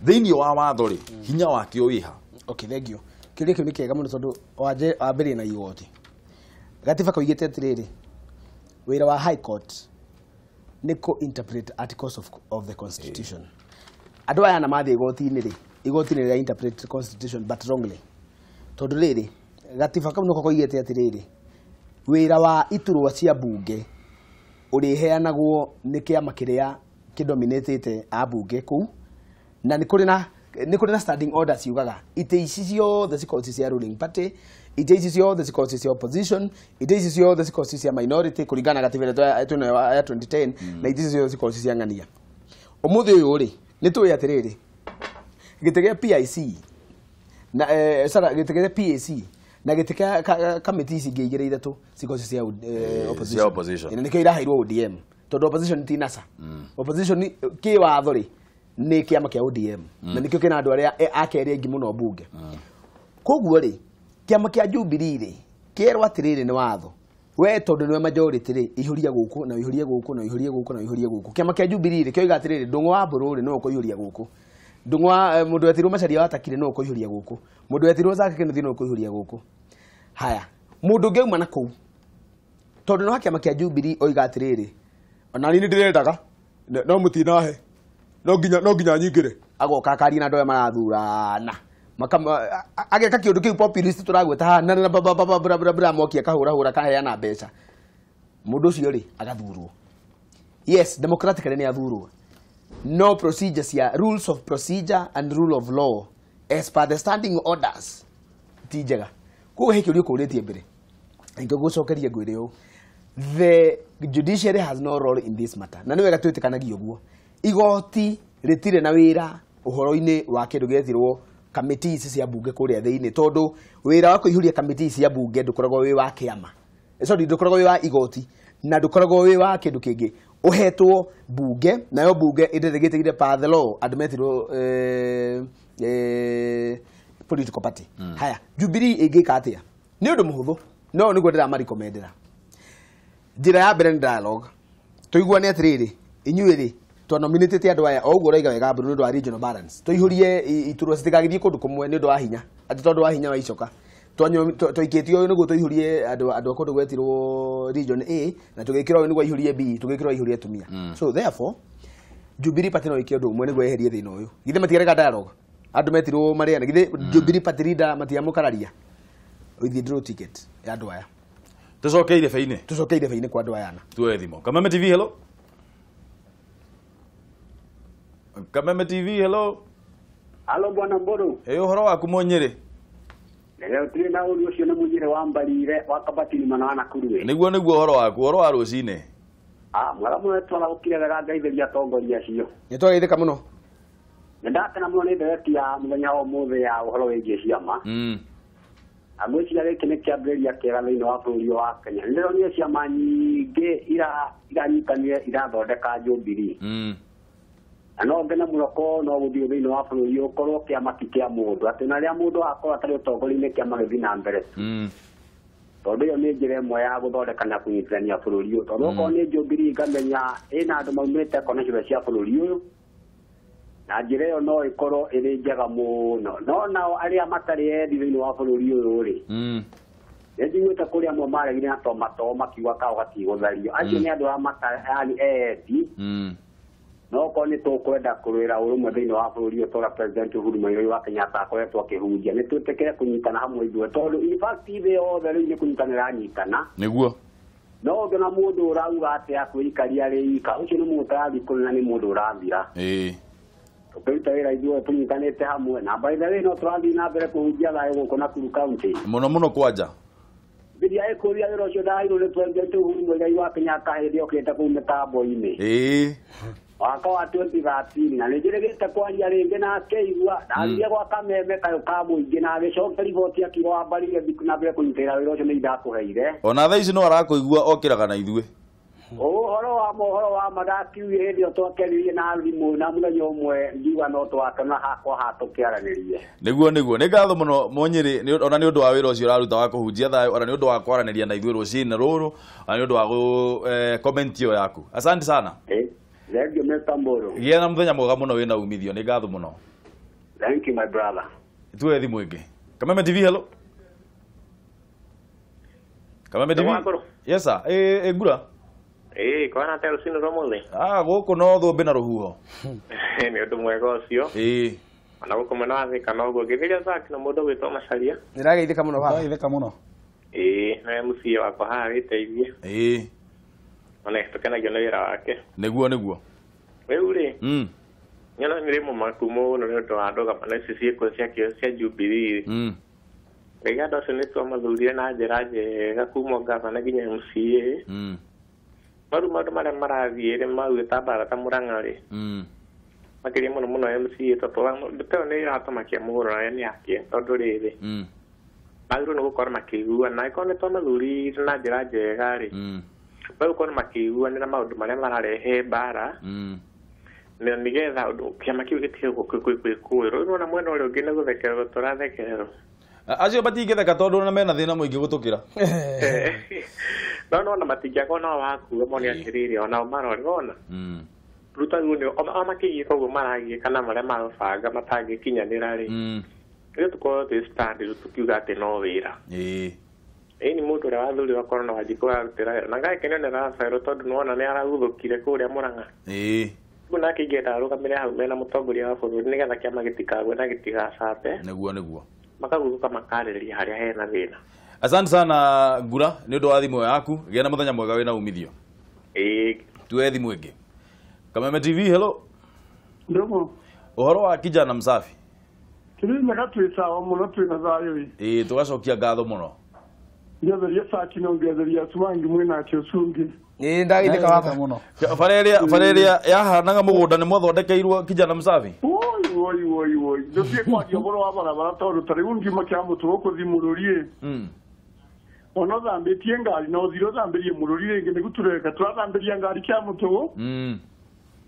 thĩinĩ wa watho rĩ, hinya wakĩo wĩha? Okay, thank you. Kĩũria kĩu nĩ kĩega mũno tondũ wambĩrĩria na igoti. Gatiba koigĩte atĩrĩrĩ, wĩra wa High Court nĩ kũ interpret articles of the constitution. Andũ aya na mathiĩ igoti-inĩ rĩ, Igoti nĩ rĩra interpret constitution but wrongly. Tondũ rĩrĩ gatiba kau nĩko koigĩte atĩrĩrĩ wĩra wa iturwa cia bunge ũrĩheanagwo nĩ kĩama kĩrĩa kĩdominatĩte ambunge kũu na nĩ kũrĩ na standing orders ciugaga itĩ ici ciothe cikorwo ci cia ruling party, itĩ ici ciothe cikorwo ci cia opposition, itĩ ici ciothe cikorwo ci cia minority kũringana na gatiba ĩrĩa twĩnayo ya 2010 na itĩ ici ciothe cikorwo ci cia ng'ania. Ũmũthĩ ũyũ rĩ nĩ tũĩ atĩrĩrĩ gĩtĩ gĩa PIC na sorry gĩtĩ gĩa PAC na gĩtĩ kĩa kamĩtĩ ici ingĩ igĩrĩ ithatũ cikorwo ci cia opposition. Na nĩkĩo iraheirwo ODM tondũ opposition ti NASA. Opposition kĩ watho rĩ nĩ kĩama kĩa ODM na nĩkĩo kĩna andũ arĩa akerĩ aingĩ mũno mbunge. Koguo rĩ kĩama kĩa Jubilee rĩ kĩerwo atĩrĩrĩ nĩ watho we tondũ nĩwe majority rĩ ihũria gũkũ na ihũrie gũkũ na ihũrie gũkũ na ihũrie gũkũ. Kĩama kĩa Jubilee rĩ kĩoiga atĩrĩrĩ Ndung'u wa Mbũrũ rĩ nĩwe ũkũihũria gũkũ, Ndung'u wa mũndũ wetirwo Macharia wa Takire nĩwe ũkũihũria gũkũ, mũndũ wetirwo Zack Kĩnuthia nĩwe ũkũihũria gũkũ. Haya mũndũ ũngĩ auma na kũu tondũ nĩ wa kĩama kĩa Jubilee oiga atĩrĩrĩ ona niĩ nĩndĩrendaga no mũtinahe no nginya nyingĩre agoka akaria na andũ arĩa marathurana ageka kĩũndũ kĩu populist tũragweta haha na bra moki akahũrahũra kaheana mbeca mũndũ ũcio rĩ agathurwo. Yes, democratically nĩ athurwo, no procedure cia rules of procedure and rule of law as per the standing orders ti njega. Koguo he kĩũria kũrĩtie mbere ingĩgũcokeria ngwĩre ũũ, the judiciary has no role in this matter na nĩ wega twĩtĩkanagia ũguo. Igoti rĩtirĩ na wĩra ũhoro-inĩ wa kĩndũ gĩetirwo kamĩtĩ ici cia bunge kũrĩa thĩinĩ tondũ wĩra wa kũihũria kamĩtĩ ici cia bunge ndũkoragwo wĩ wa kĩama, sorry ndũkoragwo wĩ wa igoti na ndũkoragwo wĩ wa kĩndũ kĩngĩ, ũhetwo bunge nayo bunge ĩdelegate per the law andũ metirwo political party. Haya Jubilee ĩngĩka atĩa? Nĩ ũndũ mũhũthũ no nĩguo ndĩramarecommendera. Njĩra ya mbere nĩ dialogue, tũiguane atĩrĩrĩ inyuĩ rĩ twanominatĩte andũ aya o ũguo ũraiga wega Mbũrũ nĩ ũndũ wa regional balance, tũihũrie iturwa citigagĩthiĩ kũndũ kũmwe nĩ ũndũ wa hinya, atĩ tondũ wa hinya wa icoka twaikĩtio ũyũ nĩguo tũihũrie andũ a kũndũ gwetirwo region A na tũgĩkĩra ũyũ nĩguo aihũrie B tũgĩkĩra aihũrie atumia. So therefore Jubilee Party no ĩke ũndũ ũmwe nĩguo yeherie thĩna ũyũ. Githĩ matiarega dialogue andũ metirwo marĩana, githĩ Jubilee Party leader matiamũkararia withdraw ticket ya andũ aya. Tũcoke irebe-inĩ, tũcoke irebe-inĩ kwa andũ aya na tuoe thimũ. Kameme TV, hello. Kameme TV, hello. Halo bwana Mburu. Ũhoro waku Mũnyĩrĩ? Leo tũrĩ na ũru ũcio nĩ Mũnyĩrĩ wa Mbarire wa Kabatini mwena wa Nakuru. Nĩguo nĩguo ũhoro waku, ũhoro wa rũcinĩ. Mwega mũno twarahũkire wega ngaithĩria atongoria acio. Nĩ twageithĩka mũno. Nĩ ndakena mũno nĩ ndereti ya mũthenya wa ũmũthĩ ya ũhoro wĩgiĩ ciama. Na ngwĩciria gĩkĩ nĩ kĩambĩrĩria kĩega thĩinĩ wa bũrũri wa Kenya. Nĩ ndĩronire ciama nyingĩ iranyitanire irathondeka Jubilee. Na no ngene mũno korwo no gũthiĩ thĩinĩ wa bũrũri ũkorwo kĩama ti kĩa mũndũ, atĩ na rĩrĩa mũndũ akorwo atarĩ ũtongoria-inĩ kĩama gĩthiĩ na mbere. Tondũ ĩyo nĩ njĩra ĩmwe ya gũthondeka na kũnyitithania bũrũri ũyũ. Tondũ okorwo nĩ Jubilee ngamenya ĩna andũ maumĩte kona ciothe cia bũrũri ũyũ, na njĩra ĩyo no ĩkorwo ĩrĩ njega mũno. No nao arĩa matarĩ endi thĩinĩ wa bũrũri ũyũ rĩ, nĩ njiguĩte kũrĩ amwe maregire na tomatoo makiuga kao gatigũthario. Acio nĩ andũ arĩa matarĩ endi. No korwo nĩ tũkwenda kũrũĩra ũrũmwe thĩinĩ wa bũrũri ũyũ tũrĩa President Uhuru Muigai wa Kenyatta akoretwo akĩhunjia, nĩ twĩtĩkĩre kũnyitana hamwe ithuĩ tondũ in fact thĩ yothe rĩu nĩ kũnyitanĩra ĩranyitana. Nĩguo. No ũngĩona mũndũ ũrauga atĩ akwĩikaria arĩ ika, ũcio nĩ mũndũ ũtarathiĩ kũrĩ na nĩ mũndũ ũrathira. Tũkĩruta wĩra ithuothe tũnyitanĩte hamwe na by the way no tũrathiĩ na mbere kũhunjia thayũ gũkũ Nakuru County. Mũno mũno kwanja. Bidia ĩkũria wĩra ũcio ndaheirwo nĩ President Uhuru Muigai wa Kenyatta hĩndĩ okĩte kũu mĩtambo-inĩ. Mwaka wa 2013 na nĩnjĩrĩgĩte kwaria rĩngĩ na akĩigua ndathire gwa Kameme kayũ ka mũingĩ na agĩcokia riboti akiuga wambarire thiĩ na mbere kũnyitĩrĩra wĩra ũcio nĩ ndakũheire. Ona thaa ici no arakũigua okĩraga na ithuĩ. Ũhoro wa mohoro wa ma ndakiugire hĩndĩ ĩyo twakĩaririe na thimũ na mũthenya ũmwe ngiuga no twakena hakwa haha tũkĩaranĩrie. Nĩguo nĩguo nĩ ngatho mũno Mũnyĩrĩ ona nĩ ũndũ wa wĩra ũcio ũraruta wa kũhunjia thayũ, ona nĩ ũndũ wa kwaranĩria na ithuĩ rũcinĩ rũrũ, ona nĩ ũndũ wa comment ĩyo yaku. Asante sana. Thank you, Mr. Mburu. Gĩa na mũthenya mwega mũno wĩna umithio, nĩ ngatho mũno. Thank you, my brother. Tuoe thimũ ĩngĩ. Kameme TV, hello. Kameme TV. Yes sir. Ngura. Kwana atĩa rũcinĩ rwa ũmũthĩ? Gũkũ no thũmbĩ na rũhuho. Nĩ ũndũ mwega ũcio. Ona gũkũ mwena wa Thika noguo ngĩthĩria Zaki na mũndũ ũgwĩtwo Macaria. Nĩrageithĩka mũno baba. Ndageithĩka mũno. Ĩĩ, na MCA wakwa haha wĩteithie. Ĩĩ. Ona tũkenagio nĩ wĩra wake. Nĩguo nĩguo. Rĩu rĩ. Nyona nĩ mũmaku mũno nĩ ũndũ wa ndũgamano ici ciĩkuo cia Jubilee. Rĩrĩa andũ acio nĩ twamathurire na njĩra njega kuma ngavana nginya MCA. Maru maũndũ marĩa marathiĩ rĩ maugĩte mbara ta Murang'a rĩ. Makĩria mũno mũno MCA tondũ ndeto ĩyo nĩ ĩratũmakia mũno na nĩ yake tondũ rĩrĩ. Magĩrĩirwo nĩ gũkorwo makĩiguana angĩkorwo nĩ twamathurire na njĩra njega rĩ. Magũkorwo makĩiguanĩra maũndũ marĩa mararehe mbara. Na nĩgetha ũndũ kĩama kĩu gĩtige gwĩkũĩrwo. Rĩu ona mwena ũrĩa ũngĩ nĩ gũthekererwo tũrathekererwo. Acio matingĩtheka tondũ ona mena thĩna mũingĩ gũtũkĩra. No no matingĩakorwo nao wakuga mone atĩrĩrĩ onao marore wona. Ruta rĩu nĩ o makĩgiĩka ũguo maragiĩka na marĩa marabanga matangĩkinyanĩra rĩ. Rĩu tũkorwo twĩ stand rĩu tũkiuga atĩ no wĩra. Ĩĩ. Ĩĩ ni mũndũ ũrĩa wathurirwo akorwo na Wanjikũ ararutĩra wĩra. Na ngakenio nĩ Rafael tondũ nĩwona nĩ araguthũkire kũrĩa Murang'a. Ĩĩ. Rĩu nake ingĩenda arũgamĩre hau mena mũtongoria wa bũrũri nĩgetha kĩama gĩtikagwe na gĩtigacambe. Nĩguo nĩguo. Makaguthũka makarĩrĩria harĩa hena thĩna. Asante sana Ngura nĩ ũndũ wa thimũ yaku. Gĩa na mũthenya mwega wĩna umithio. Ĩĩ. Tuoe thimũ ĩngĩ. Kameme TV, hello. Ndomo. Ũhoro wa kijana msafi. Kĩrĩnyaga twĩ sawa mũno twĩna thayũ ĩ. Ĩĩ tũgacokia ngatho mũno. Ngetheria Saki na ngetheria Swangi mwĩnake ũcio ũngĩ. Ĩĩ ndageithĩka baba mũno. Bara ĩrĩa yahanaga mũgũnda nĩ mwathondekeirwo kijana msafi. Woi woi woi woi. Ndũthiĩ kwaria ũhoro wa barabara tondũ ta rĩu ngiuma kĩa mũtũ gũkũ Mũrũri ĩ. Ona ũthambĩtie ngari na ũthire ũthambĩrie Mũrũri rĩngĩ nĩguo tũreka tũrathambĩria ngari kĩa mũtũ.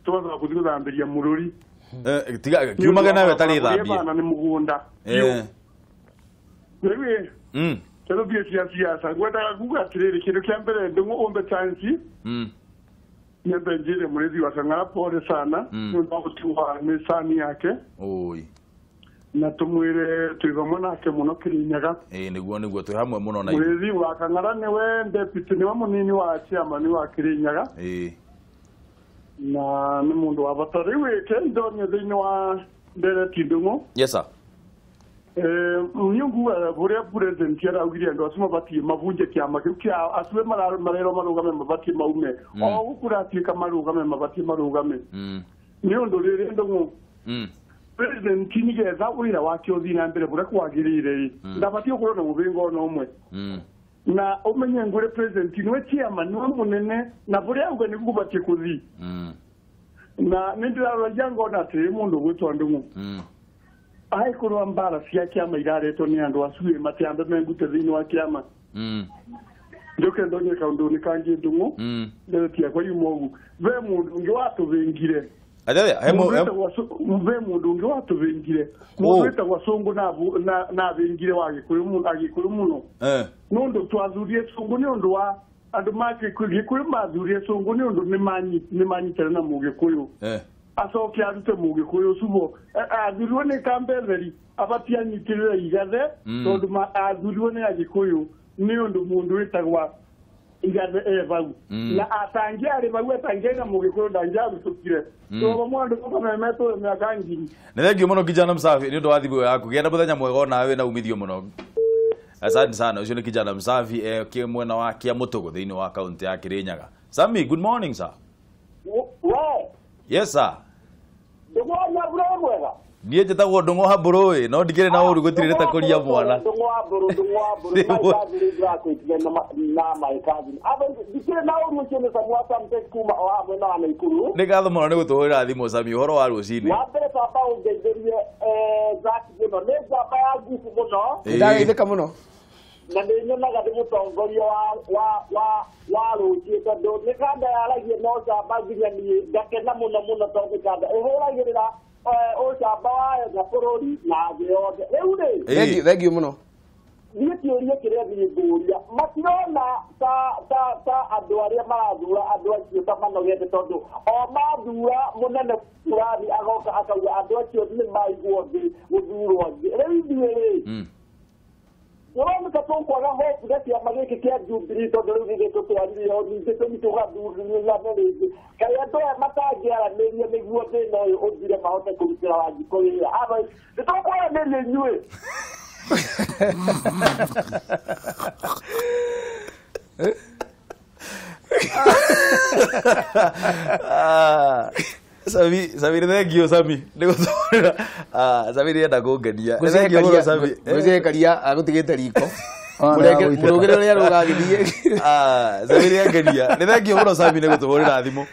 Tũgacoka gũthiĩ gũthambĩria Mũrũri. Tiga kiumage nawe tarĩ thambie. Bana nĩ mũgũnda. Rĩu ĩ. Tondũ thiĩ cia siasa ngwendaga kuga atĩrĩrĩ kĩndũ kĩa mbere ndũng'ũ ũmbe chance. Nyambe njĩre mũrĩthi wa Kang'ara pole sana nĩ ũndũ wa gũtigwo nĩ cani yake. Oi. Na tũmwĩre twĩ hamwe nake mũno Kĩrĩnyaga. Ĩĩ nĩguo nĩguo twĩ hamwe mũno na ithuĩ. Mũrĩthi wa Kang'ara nĩwe deputy nĩwe mũnini wa chairman wa Kĩrĩnyaga. Ĩĩ. Na nĩ mũndũ wa bata. Rĩu ĩke ndonio thĩinĩ wa ndereti ndũng'ũ. Yes sir. Niĩ nguga ũrĩa president araugire andũ acio mabatiĩ mabunje kĩama kĩu kĩa acio marerwo marũgame mabatiĩ maume. O gũkũ kũratuĩka marũgame mabatiĩ marũgame. Nĩ ũndũ rĩrĩ ndũng'ũ. President nĩgetha wĩra wake ũthiĩ na mbere ũrĩa kwagĩrĩire ĩ ndabatiĩ gũkorwo na mũbĩngo ona ũmwe. Na ũmenye ngũrĩ president nĩwe chairman nĩwe mũnene na bũrĩa auga nĩguo gũbatiĩ kũthiĩ. Na nĩ ndĩraroria ngona atĩrĩ mũndũ ũgwĩtwo Ndũng'ũ. Angĩkorwo mbara cia kĩama iraretwo nĩ andũ acio ĩ matiambe mengute thĩinĩ wa kĩama. Njoke ndonye kaũndũ-inĩ kangĩ Ndũng'ũ. Ndereti yakwa yuma ũguo. Ve mũndũ ũngĩ watũthĩngire. Ve mũndũ ũngĩ watũthĩngire. Mũndũ wĩtagwo Cũngũ na athĩngire wa Agĩkũyũ mũno. Nĩ ũndũ twathurire Cũngũ nĩ ũndũ wa andũ ma Gĩkũyũ mathurire Cũngũ nĩ ũndũ nĩ manyitana na Mũgĩkũyũ. Acoke arute Mũgĩkũyũ ũcio athurirwo nĩ Kambetheri abatie anyitĩrĩre Igathe tondũ athurirwo nĩ Agĩkũyũ nĩ ũndũ mũndũ wĩtagwa Igathe e vau. Na atangĩarĩ vau atangĩarĩ na Mũgĩkũyũ ndangĩarutũkire. Tondũ mũndũ ũkamemetwo mĩaka ngiri. Nĩ thengiũ mũno kijana msafi nĩ ũndũ wa thimũ yaku. Gĩa na mũthenya mwega onawe na umithio mũno. Asante sana. Ũcio nĩ kijana msafi mwena wa Kĩamũtũgũ thĩinĩ wa kaunti ya Kĩrĩnyaga. Sami, good morning sir. We. Yes sir. Ndũng'ũ Niĩ njĩtagwo Ndũng'ũ Hambũrũ ĩ no ndikĩrĩ na ũru gũtirĩ nĩ ta kũria mwana. Ndũng'ũ Hambũrũ Ndũng'ũ Hambũrũ na my cousin. Ndikĩrĩ na ũru ũcio nĩ Samu wa Samtech kuma o haha mwena wa Naikuru. Nĩ ngatho mũno nĩ gũtũhũrĩra thimũ Sami ũhoro wa rũcinĩ. Wa mbere baba ũngeithĩrie Zaki mũno nĩ njamba ya ngubu mũno. Ndageithĩka mũno. Na nĩ nyonaga nĩ mũtongoria wa rũciũ tondũ nĩ kanda yaragia no njamba nginya niĩ ngakena mũno mũno tondũ nĩ kanda ĩhũragĩrĩra ũcamba wayo na bũrũri na thĩ yothe. Rĩu rĩ Thengiũ mũno. Niĩ kĩũria kĩrĩa niĩ ngũria matirona ta andũ arĩa marathura andũ acio ta manogete tondũ o mathura mũnene fulani agoka akauga andũ acio nĩ maigwo thĩ gũthurwo angĩ. Rĩu ithuĩ rĩ Ũroneka tũkwaga hope na kĩama gĩkĩ kĩa Jubilee tondũ rĩu nĩ gĩtũtwarire o ningĩ tũgathurane rĩngĩ. Kaĩ andũ aya matangĩaranĩria nĩguo thĩna ũyũ ũthire mahote kũrutĩra Wanjikũ wĩra. Otherwise, nĩ tũkwaranĩria inyuĩ. Sami, Sami nĩ thank you Sami nĩ gũtũrĩra. Sami nĩ enda kũngenia. Nĩ thank you mũno Sami. Ngwĩciria Karia agũtigĩte riko. Mũrũgĩre ũrĩa rũgagĩthiĩ. Sami nĩ angenia. Nĩ thank you mũno Sami nĩ gũtũhũrĩra thimũ.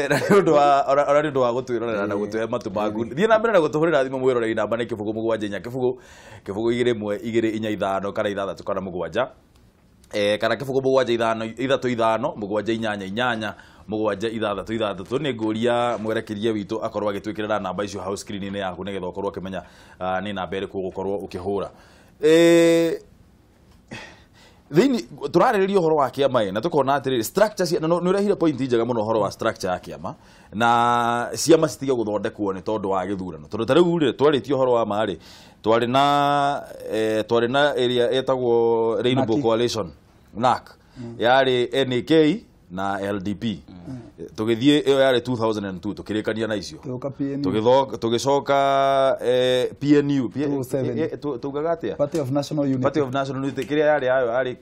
Na nĩ ũndũ wa ona nĩ ũndũ wa gũtwĩrorera na gũtũhe matũ maku. Thiĩ na mbere na gũtũhũrĩra thimũ mwĩroreri namba nĩ 0 7 4 0 0 2 1 2 4 5 kana 6 kana 7. Kana 0 7 5 3 5 7 8 8 7 6 6 nĩ ngũria mwerekeria witũ akorwo agĩtwĩkĩrĩra namba icio hau screen-inĩ yaku nĩgetha ũkorwo ũkĩmenya nĩ namba ĩrĩkũ ũgũkorwo ũkĩhũra. Thĩinĩ tũrarĩrĩria ũhoro wa kĩama na tũkona atĩrĩrĩ structure nĩ ũrehire point njega mũno ũhoro wa structure ya kĩama na ciama citige gũthondekwo nĩ tondũ wa gĩthurano tondũ ta rĩu rĩ twarĩtie ũhoro wa ma rĩ twarĩ na ĩrĩa ĩtagwo Rainbow Coalition NAC yarĩ NAK na LDP tũgĩthiĩ ĩyo yarĩ 2002 tũkĩrĩkania na icio tũgĩcoka PNU tugaga atĩa Party of National Unity, Party of National Unity kĩrĩa yarĩ yayo yarĩ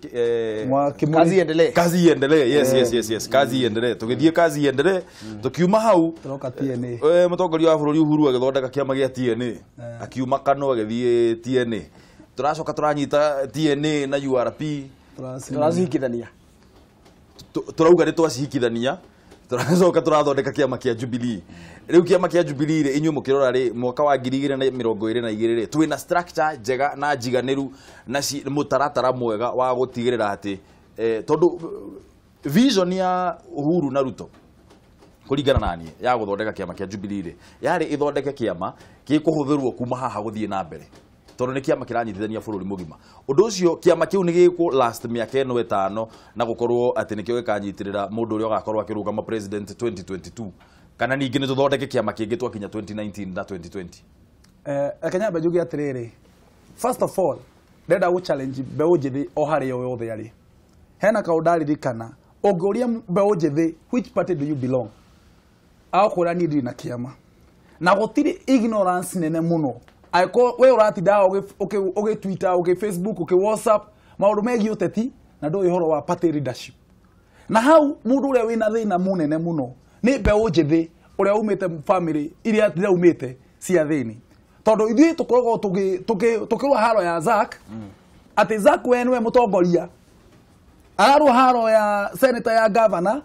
Kazi Iendelee, Kazi Iendelee, yes yes yes yes, Kazi Iendelee. Tũgĩthiĩ Kazi Iendelee tũkiuma hau tũroka TNA. Mũtongoria wa bũrũri Uhuru agĩthondeka kĩama gĩa TNA akiuma Kanu agĩthiĩ TNA tũracoka tũranyita TNA na URP tũracihikithania turauga nĩ twacihikithania tũracoka tũrathondeka kĩama kĩa Jubilee. Rĩu kĩama kĩa Jubilee rĩ inyuĩ mũkĩrora rĩ mwaka wa 2022 rĩ twĩna structure njega na njiganĩru na mũtaratara mwega wa gũtigĩrĩra atĩ tondũ vision ya Uhuru na Ruto kũringana na niĩ ya gũthondeka kĩama kĩa Jubilee rĩ yarĩ ĩthondeke kĩama gĩkũhũthĩrwo kuma haha gũthiĩ na mbere tondũ nĩ kĩama kĩranyitithania bũrũri mũgima. Ũndũ ũcio kĩama kĩu nĩ gĩkũ last mĩaka ĩno ĩtano na gũkorwo atĩ nĩkĩo gĩkanyitĩrĩra mũndũ ũrĩa ũgakorwo akĩrũgama president 2022 kana ningĩ nĩ tũthondeke kĩama kĩngĩ twakinya 2019 na 2020. Reke nyambe njuge atĩrĩrĩ, first of all ndĩrenda gũ challenge mbeũ njĩthĩ o harĩa o yothe arĩ. Hena kaũndũ ndaririkana ũngĩũria mbeũ njĩthĩ which party do you belong, agũkwĩra niĩ ndirĩ na kĩama. Na gũtirĩ ignorance nene mũno angĩkorwo we ũratinda ũgĩ Twitter, ũgĩ Facebook, ũgĩ WhatsApp maũndũ megiĩ ũteti na ndũĩ ũhoro wa party leadership. Na hau mũndũ ũrĩa wĩna thĩna mũnene mũno nĩ mbeũ njĩthĩ ũrĩa umĩte family iria ndĩraumĩte cia thĩni. Tondũ ithuĩ tũkoragwo tũkĩrũa haro ya Zack atĩ Zack we nĩwe mũtongoria ararũa haro ya senator ya governor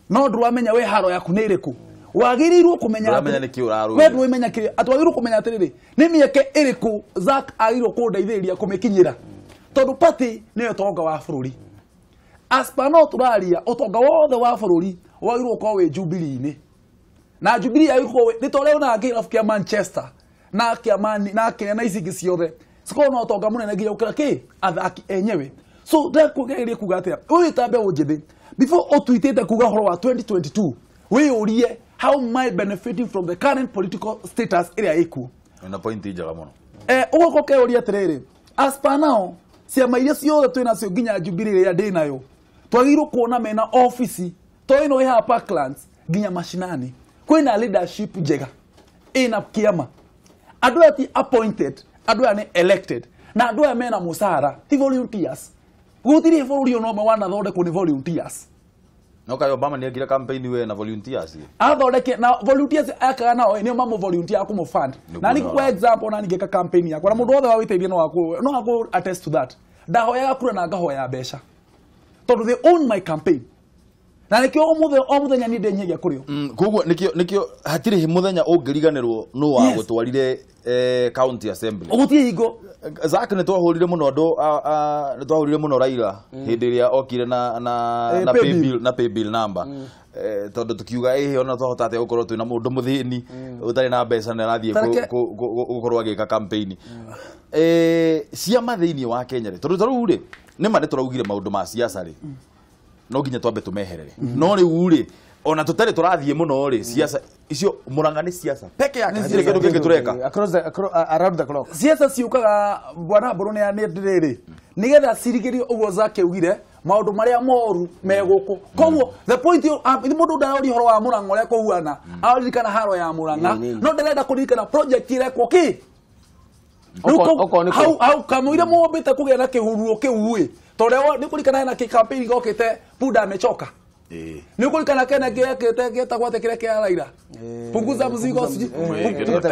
no ndũramenya we haro yaku nĩ ĩrĩkũ. Wagĩrĩirwo kũmenya we ndũramenya kĩrĩa atĩ wagĩrĩirwo kũmenya atĩrĩrĩ nĩ mĩeke ĩrĩkũ Zack agĩrĩirwo kũndeithĩrĩria kũmĩkinyĩra tondũ party nĩyo ũtonga wa bũrũri. As per no tũraria ũtonga wothe wa bũrũri wagĩrĩirwo gũkorwo wĩ Jubilee-inĩ na Jubilee yagĩrĩirwo nĩ ta ũrĩa ũnaga kĩrabu kĩa Manchester na kĩa Man na kĩa na ici ingĩ ciothe cikorwo na ũtonga mũnene nginya gũkĩra kĩ athaki enyewe. So ndĩrakũgeria kuga atĩa ũyũ ta mbeũ njĩthĩ before ũtwitĩte kuga ũhoro wa 2022 wĩyũrie how am I benefiting from the current political status ĩrĩa ĩkuo. Na point njega mũno. Ũgoka ũkeyũria atĩrĩrĩ as per now ciama iria ciothe twĩ nacio nginya Jubilee ĩrĩa ndĩ nayo twagĩrĩirwo kuona mena ofici to ĩno ĩ haha Parklands nginya mashinani kwĩna leadership njega ĩna kĩama. Andũ aya ti appointed, andũ aya nĩ elected na andũ aya mena mũcara ti volunteers. Gũtirĩ bũrũri ona ũmwe wanathondekwo nĩ volunteers. No kayo Obama nĩ ekire campaign we na volunteers. Athondeke na volunteers akaga nao nĩo mamũ volunteer akũmũ fund. Na nĩ kwa example na ningĩka campaign yakwa na mũndũ wothe wa wĩteithia no akũ attest to that. Ndahoyaga kura na ngahoya mbeca tondũ they own my campaign. Na nĩkĩo o mũthenya niĩ ndenyihagia kũrĩ o. Koguo nĩkĩo hatirĩ mũthenya ũngĩriganĩrwo nũ wa gũtwarire county assembly. Gũtirĩ hingo Zack nĩ twahũrire mũno andũ nĩ twahũrire mũno Raila hĩndĩ ĩrĩa okire na pay bill na pay bill number tondũ tukiuga ĩhĩ ona twahota atĩa gũkorwo twĩna mũndũ mũthĩni ũtarĩ na mbeca na arathiĩ gũkorwo agĩka campaign. Ciama thĩinĩ wa Kenya rĩ tondũ ta rĩu rĩ nĩ ma nĩ tũraugire maũndũ ma siasa rĩ no nginya twambe tũmeherere no rĩu rĩ Ona tũtarĩ tũrathiĩ mũno rĩ, siasa icio Murang'a nĩ siasa peke yake, hatirĩ kĩndũ kĩngĩ tũreka. Across the around the clock. Siasa ciũkaga bwana Mbũrũ nĩ ndĩrĩrĩ nĩgetha cirigĩrio ũguo Zake augire maũndũ marĩa moru me gũkũ. Koguo the point mũndũ ndaroria ũhoro wa Murang'a ũrĩa kũhuana, aririkana haro ya Murang'a, no ndarenda kũririkana project irekwo kĩ. Hau hau kamũira mũmbĩte kũgĩa na kĩhuruo kĩu ĩ, tondũ nĩ kũririkana hena campaign gokĩte punda amechoka. Nĩ ũkũririkana kena gĩekĩte gĩetagwo atĩa kĩrĩa kĩa Raila, punguza mzigo,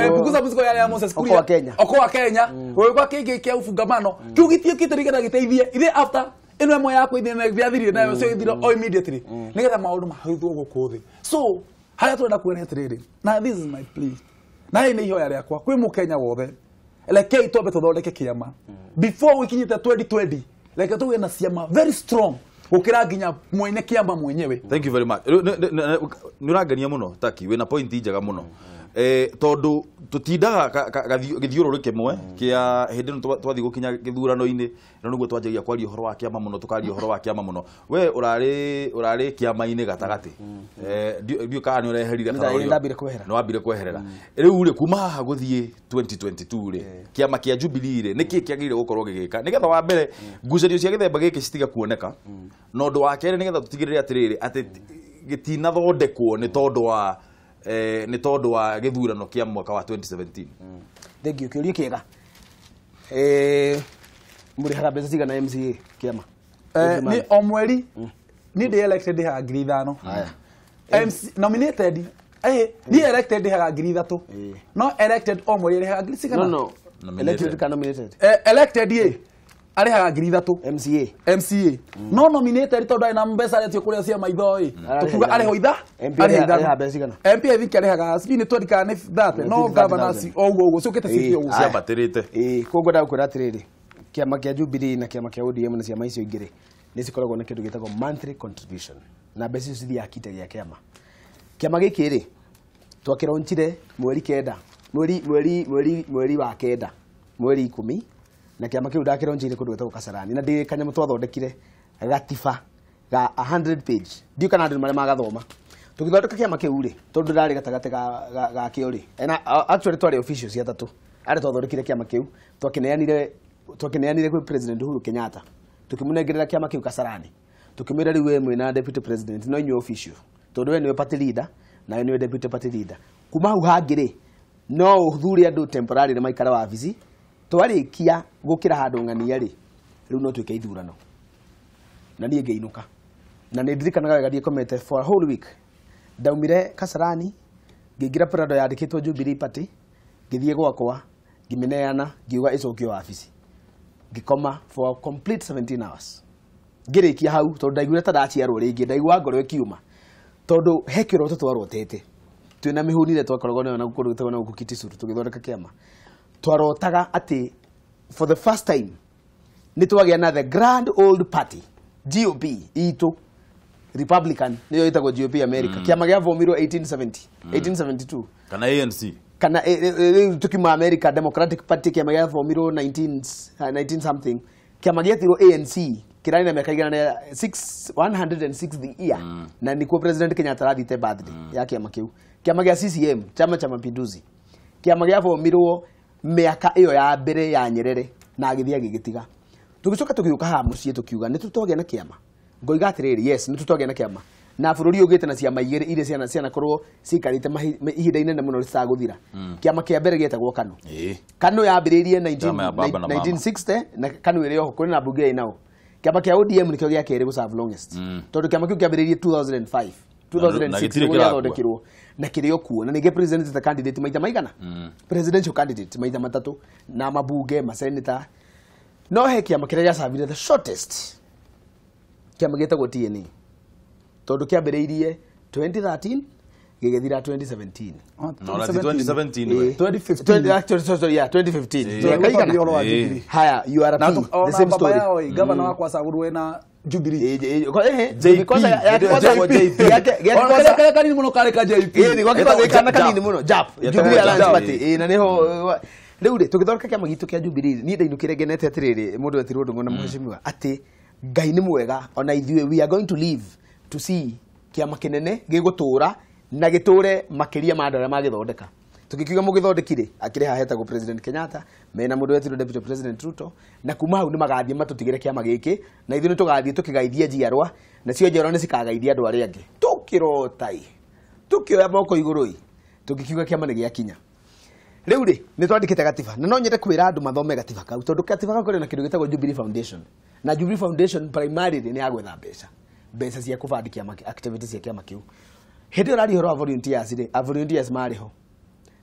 punguza mzigo ya Moses Kuria, Okoa Kenya, gũgĩũka kĩngĩ kĩa ufungamano kĩu gĩtiũkĩte nĩgetha gĩteithie ithe after ĩno ĩmwe yakwa ithe gĩathirire nayo cio ithire o immediately nĩgetha maũndũ mahũthwo gũkũ thĩ. So harĩa tũrenda kuona atĩrĩrĩ, na this is my plea, na hii nĩ ihoya rĩakwa kwĩ mũkenya wothe, rekei twambe tũthondeke kĩama before gũkinyĩte 2020, reke tũgĩe na ciama very strong gukira nginya mwene kiama mwenyewe. Thank you very much. Nĩ ũrangenia mũno Taki, wĩna point njega mũno. Tondũ tũtindaga gĩthiũrũrĩ kĩmwe kĩa hĩndĩ ĩno twathiĩ gũkinya gĩthurano-inĩ, no nĩguo twanjagia kwaria ũhoro wa kĩama mũno, tũkaria ũhoro wa kĩama mũno. We ũrarĩ kĩama-inĩ gatagatĩ. Ndiũĩ kana nĩ ũreherire kana nĩ wambire kweherera. Rĩu rĩ, kuma haha gũthiĩ 2022 rĩ, kĩama kĩa Jubilee rĩ, nĩkĩĩ kĩagĩrĩire gũkorwo gĩgĩka nĩgetha wa mbere ngucanio cia gĩthemba gĩkĩ citiga kuoneka, na ũndũ wa kerĩ nĩgetha tũtigĩrĩre atĩrĩrĩ atĩ gĩtinathondekwo nĩ tondũ wa nĩ tondũ wa gĩthurano kĩa mwaka wa 2017. Thank you. Kĩũria kĩega. Mũrĩhaga mbeca cigana MCA kĩama? Nĩ o mweri niĩ ndĩ elected ndĩhaga 5,000. MC nominated niĩ elected ndĩhaga 3,000. No elected o mweri arĩhaga ngiri cigana? No, no. Elected kana nominated? Elected ĩ arĩhaga 3,000. MCA. MCA. No nominated tondũ arĩ na mbeca aretio kũrĩa cia maitho ĩ. Tũkiuga arĩho itha? MP arĩhaga mbeca cigana? MP I think arĩhaga sijui nĩ 20 kana nĩ 30, no governor o ũguo ũguo ciũkĩte 50 ũguo. Ciambatĩrĩte. Koguo ndagũkwĩra atĩrĩrĩ, kĩama kĩa Jubilee na kĩama kĩa ODM na ciama icio ingĩ rĩ, nĩ cikoragwo na kĩndũ gĩtagwo monthly contribution, na mbeca icio cithiaga kite gĩa kĩama. Kĩama gĩkĩ rĩ, twakĩronchire mweri kenda, mweri wa kenda, mweri 10, na kĩama kĩu ndakĩronchire kũndũ gwĩtagwo Kasarani, na ndĩ kanyamũ twathondekire gatiba ga 100 page, ndiũ kana andũ marĩa magathoma. Tũgĩthondeka kĩama kĩu rĩ, tondũ ndarĩ gatagatĩ ga kĩo rĩ, na actually twarĩ officials atatũ arĩa twathondekire kĩama kĩu, twakĩneanire kwĩ President Uhuru Kenyatta, tũkĩmũnengerera kĩama kĩu Kasarani, tũkĩmwĩra rĩu we mwĩna deputy president no inyuĩ official, tondũ we nĩwe party leader na we nĩwe deputy party leader. Kuma hau hangĩ rĩ, no ũthure andũ temporary maikare wabici, twarĩkia gũkĩra handũ ng'ania rĩ, rĩu no twĩke ithurano. Na niĩ ngĩinũka, na nĩ ndirikanaga wega ndikomete for a whole week. Ndaumire Kasarani ngĩingĩra Prado yandĩkĩtwo Jubilee Party, ngĩthiĩ gwakwa ngĩmĩneana, ngiuga ĩcokio wabici, ngĩkoma for a complete 17 hours. Ngĩrĩkia hau tondũ ndaiguire ta ndaciarwo rĩngĩ, ndaigua ngoro ĩkiuma, tondũ he kĩroto twarotete twĩna mĩhũnire twakoragwo nayo na kũndũ gwĩtagwo na gũkũ Kitisuru tũgĩthondeka kĩama. Twarotaga atĩ for the first time nĩ twagĩa na the grand old party GOP itũ, Republican nĩyo ĩtagwo GOP America. Kĩama gĩavomirwo 1870 1872 kana ANC kana rĩu tũkiuma America, Democratic Party kĩama gĩavomirwo 19 something, kĩama gĩetirwo ANC kĩrarĩ na mĩaka 106th year, na nĩkuo President Kenyatta arathiĩte birthday ya kĩama kĩu. Kĩama gĩa CCM, Chama cha Mapinduzi, kĩama gĩavomirwo mĩaka ĩyo ya mbere ya Nyerere na agĩthiĩ agĩgĩtiga. Tũgĩcoka tũgĩũka haha mũciĩ tũkiuga nĩ tũtwagĩa na kĩama. Ngoiga atĩrĩrĩ, yes, nĩ tũtwagĩa na kĩama, na bũrũri ũgĩte na ciama igĩrĩ iria cianakorwo ciikarĩte ihinda inene mũno rĩtagũthira. Kĩama kĩa mbere gĩetagwo KANU. KANU yambĩrĩirie 1960 na KANU ĩrĩ oho, kũrĩ na mbunge ĩnao. Kĩama kĩa ODM nĩkĩo gĩa kerĩ gũ serve longest, tondũ kĩama kĩu kĩambĩrĩirie 2005 2006 gĩathondekirwo na kĩrĩ o kuo, na ningĩ president ta candidate maita maigana, presidential candidate maita matatũ, na mabunge maseneta. No he kĩama kĩrĩa gĩacavire the shortest, kĩama gĩtagwo TNA, tondũ kĩambĩrĩirie 2013 gĩgĩthira 2017. No, na 2017 we. 2015. Actually, sorry, yeah, 2015. 2015. Haya, URP, the same story. Governor wakwa acagũrwo na Jubilee. JP. Kaya kanini muno kare ka JP. Kana kanini muno JAP. Jubilee Alliance Party. Na niho rĩu rĩ tũgĩthondeka kĩama gitũ kĩa Jubilee, niĩ ndainũkire ngenete atĩrĩrĩ, mũndũ etirwo Ndung'u na mheshimiwa atĩ Ngai nĩ mwega, ona ithuĩ we are going to live to see Kĩama kĩnene gĩgũtũra na gĩtũre makĩria ma andũ arĩa magĩthondeka. Tukikiuga mugithondekire akire haha hetagwo President Kenyatta mena mundu wetirwo Deputy President Ruto na kuma hau ni magathie matutigire kiama giki na ithuĩ nĩtũgathiĩ tũkĩgaithia njiarwa na cio njiarwa nĩ cikagaithia andũ arĩa angĩ tũkĩrotai tũkĩoya moko igũrũ ĩ tũkikiuga kĩama nĩ gĩakinya. Rĩu rĩ nĩ twandĩkĩte gatiba na no nyende kwĩra andũ mathome gatiba kau tondũ gatiba kau karĩ na kĩndũ gĩtagwo Jubilee Foundation na Jubilee Foundation primarily nĩ ya gwetha mbeca mbeca cia kũbandi kĩama activities cia kĩama kĩu. Hĩndĩ ĩyo ũraria ũhoro wa volunteers rĩ, a volunteers marĩ ho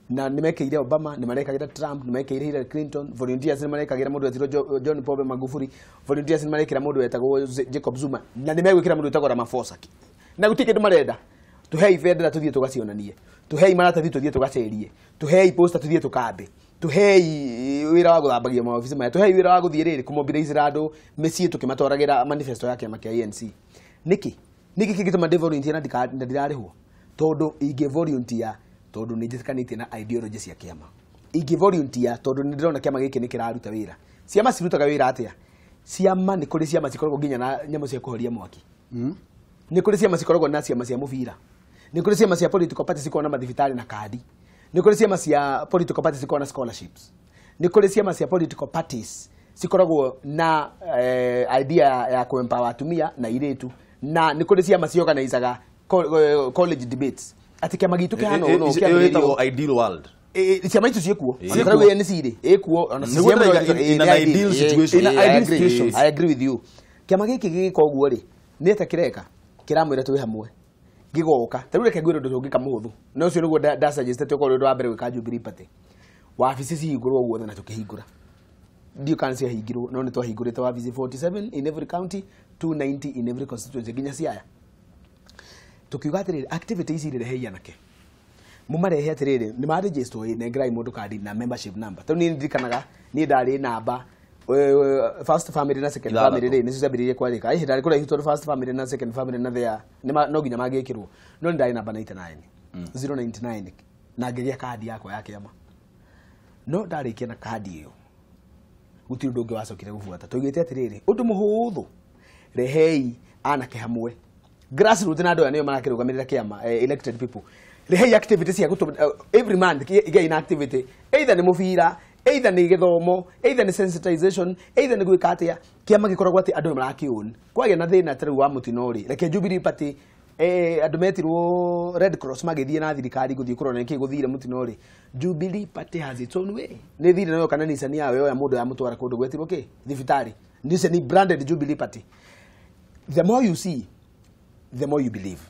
na nimekeire Obama, nimarekagira Trump, nimekeire Hillary Clinton, volunteers nimarekagira mundu wetirwo John Pombe Magufuli, volunteers nimarekira mundu wetagwo Jacob Zuma na nimegwikira mundu wetagwo Ramaphosa. Na gutirĩ kĩndũ marenda. Tuhei bendera tuthie tugacionanie, tuhei maratathi tuthie tugacerie, tuhei poster tuthie tukambe, tuhei wira wa guthambagia maobici maya, tuhei wira wa guthie riri kumobilize andu mĩciĩ tukimatwaragira manifesto ya kĩama kĩa ANC. Niki niki kĩngĩtũma ndĩ volunteer na ndirarĩhwo? Tondũ ingĩ volunteer tondu nĩ njĩtĩkanĩtie na ideology cia kĩama. Ingĩ volunteer tondu nĩ ndĩrona kĩama gĩkĩ nĩ kĩraruta wĩra. Ciama cirutaga wĩra atĩa? Ciama nĩ kũrĩ ciama cikoragwo nginya na nyamũ cia kũhoria mwaki. Nĩ kũrĩ ciama cikoragwo na ciama cia mũbira. Nĩ kũrĩ ciama cia political party cikoragwo na mathibitarĩ na kandi. Nĩ kũrĩ ciama cia political parties cikoragwo na scholarships. Nĩ kũrĩ ciama cia political parties cikoragwo na idea ya kũ-empower atumia na airĩtu. Na nĩ kũrĩ ciama ciorganizaga college debates. Ati kĩama gitũ kĩhana ũũ no kĩambĩrĩrio ideal world. Ciama icio ciĩkuo. Ona rĩu ANC rĩ ĩkuo ona CCM in an ideal situation. I agree with you. Kĩama gĩkĩ gĩgĩka ũguo rĩ nĩ ta kĩreka kĩramwĩra twĩ hamwe gĩgoka ta rĩu reke ngwĩre ũndũ tũngĩka mũhũthũ na ũcio nĩguo ndasuggestete ũkorwo ũndũ wa mbere gwĩka Jubilee Party. Wabici cihingũrwo guothe na tũkĩhingũra. Ndiũ kana ciahingirwo no nĩ twahingũrĩte wabici 47 in every county, 290 in every constituency nginya Siaya. Tukiuga atiriri activity ici rehei anake mumarehe atiriri ni ma register ĩ nengerai mundu kandi na membership number tondu ni ndirikanaga ni ndari namba first family na second family ri nicio ciambĩrĩirie kwarĩka ĩ ndarĩ kũraihu tondũ first family na second family na there no nginya mangĩkĩrwo no nĩ ndarĩ namba 99 099 na ngĩgĩa kandi yakwa ya kĩama no ndarĩkia na kandi ĩyo gũtirĩ ũndũ ũngĩ wacokire gũbuata tũigĩte atĩrĩrĩ ũndũ mũhũthũ rehei anake hamwe grassroots na andũ aya nĩo marakĩrũgamĩrĩra kĩama elected people rehei activity cia every month igei na activity either nĩ mũbira either nĩ gĩthomo either nĩ sensitization either nĩ gwĩka atĩa kĩama gĩkoragwo atĩ andũ nĩmarakĩown kwagĩa na thĩna ta rĩu wa mũtino rĩ reke Jubilee Party andũ metirwo Red Cross magĩthiĩ na thirikari gũthiĩ kũrora nĩkĩ gũthire mũtino rĩ Jubilee Party has its own way nĩ thire nayo kana Nissan yayo yoya mũndũ yamũtwara kũndũ gwetirwo kĩ thibitarĩ Nissan branded Jubilee Party. The more you see the more you believe.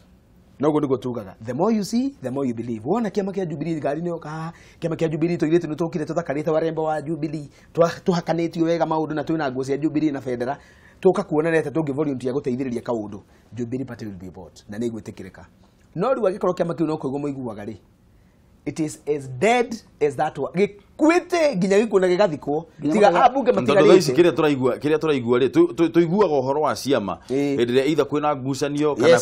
Noguo niguo tugaga the more you see the more you believe. Wona kĩama kĩa Jubilee ngari nĩ yoka haha kĩama kĩa Jubilee tũirĩtu nĩ tũkire tũthakarĩte warembo wa Jubilee tũhakanĩtio wega maũndũ na twĩna nguo cia Jubilee na bendera tũka kuona nĩ atĩa tũngĩ volunteer gũteithĩrĩria kaũndũ Jubilee Party will be bought na nĩ ĩgwĩtĩkĩrĩka. No rĩu angĩkorwo kĩama kĩu no kũigua mũiguaga rĩ it is as dead as that one gĩkuĩte nginya gĩkuũ na gĩgathikwo tiga ambunge matigarĩte. Kĩrĩa tũraigua rĩ tũiguaga ũhoro wa ciama hĩndĩ ĩrĩa either kwĩna ngucanio kana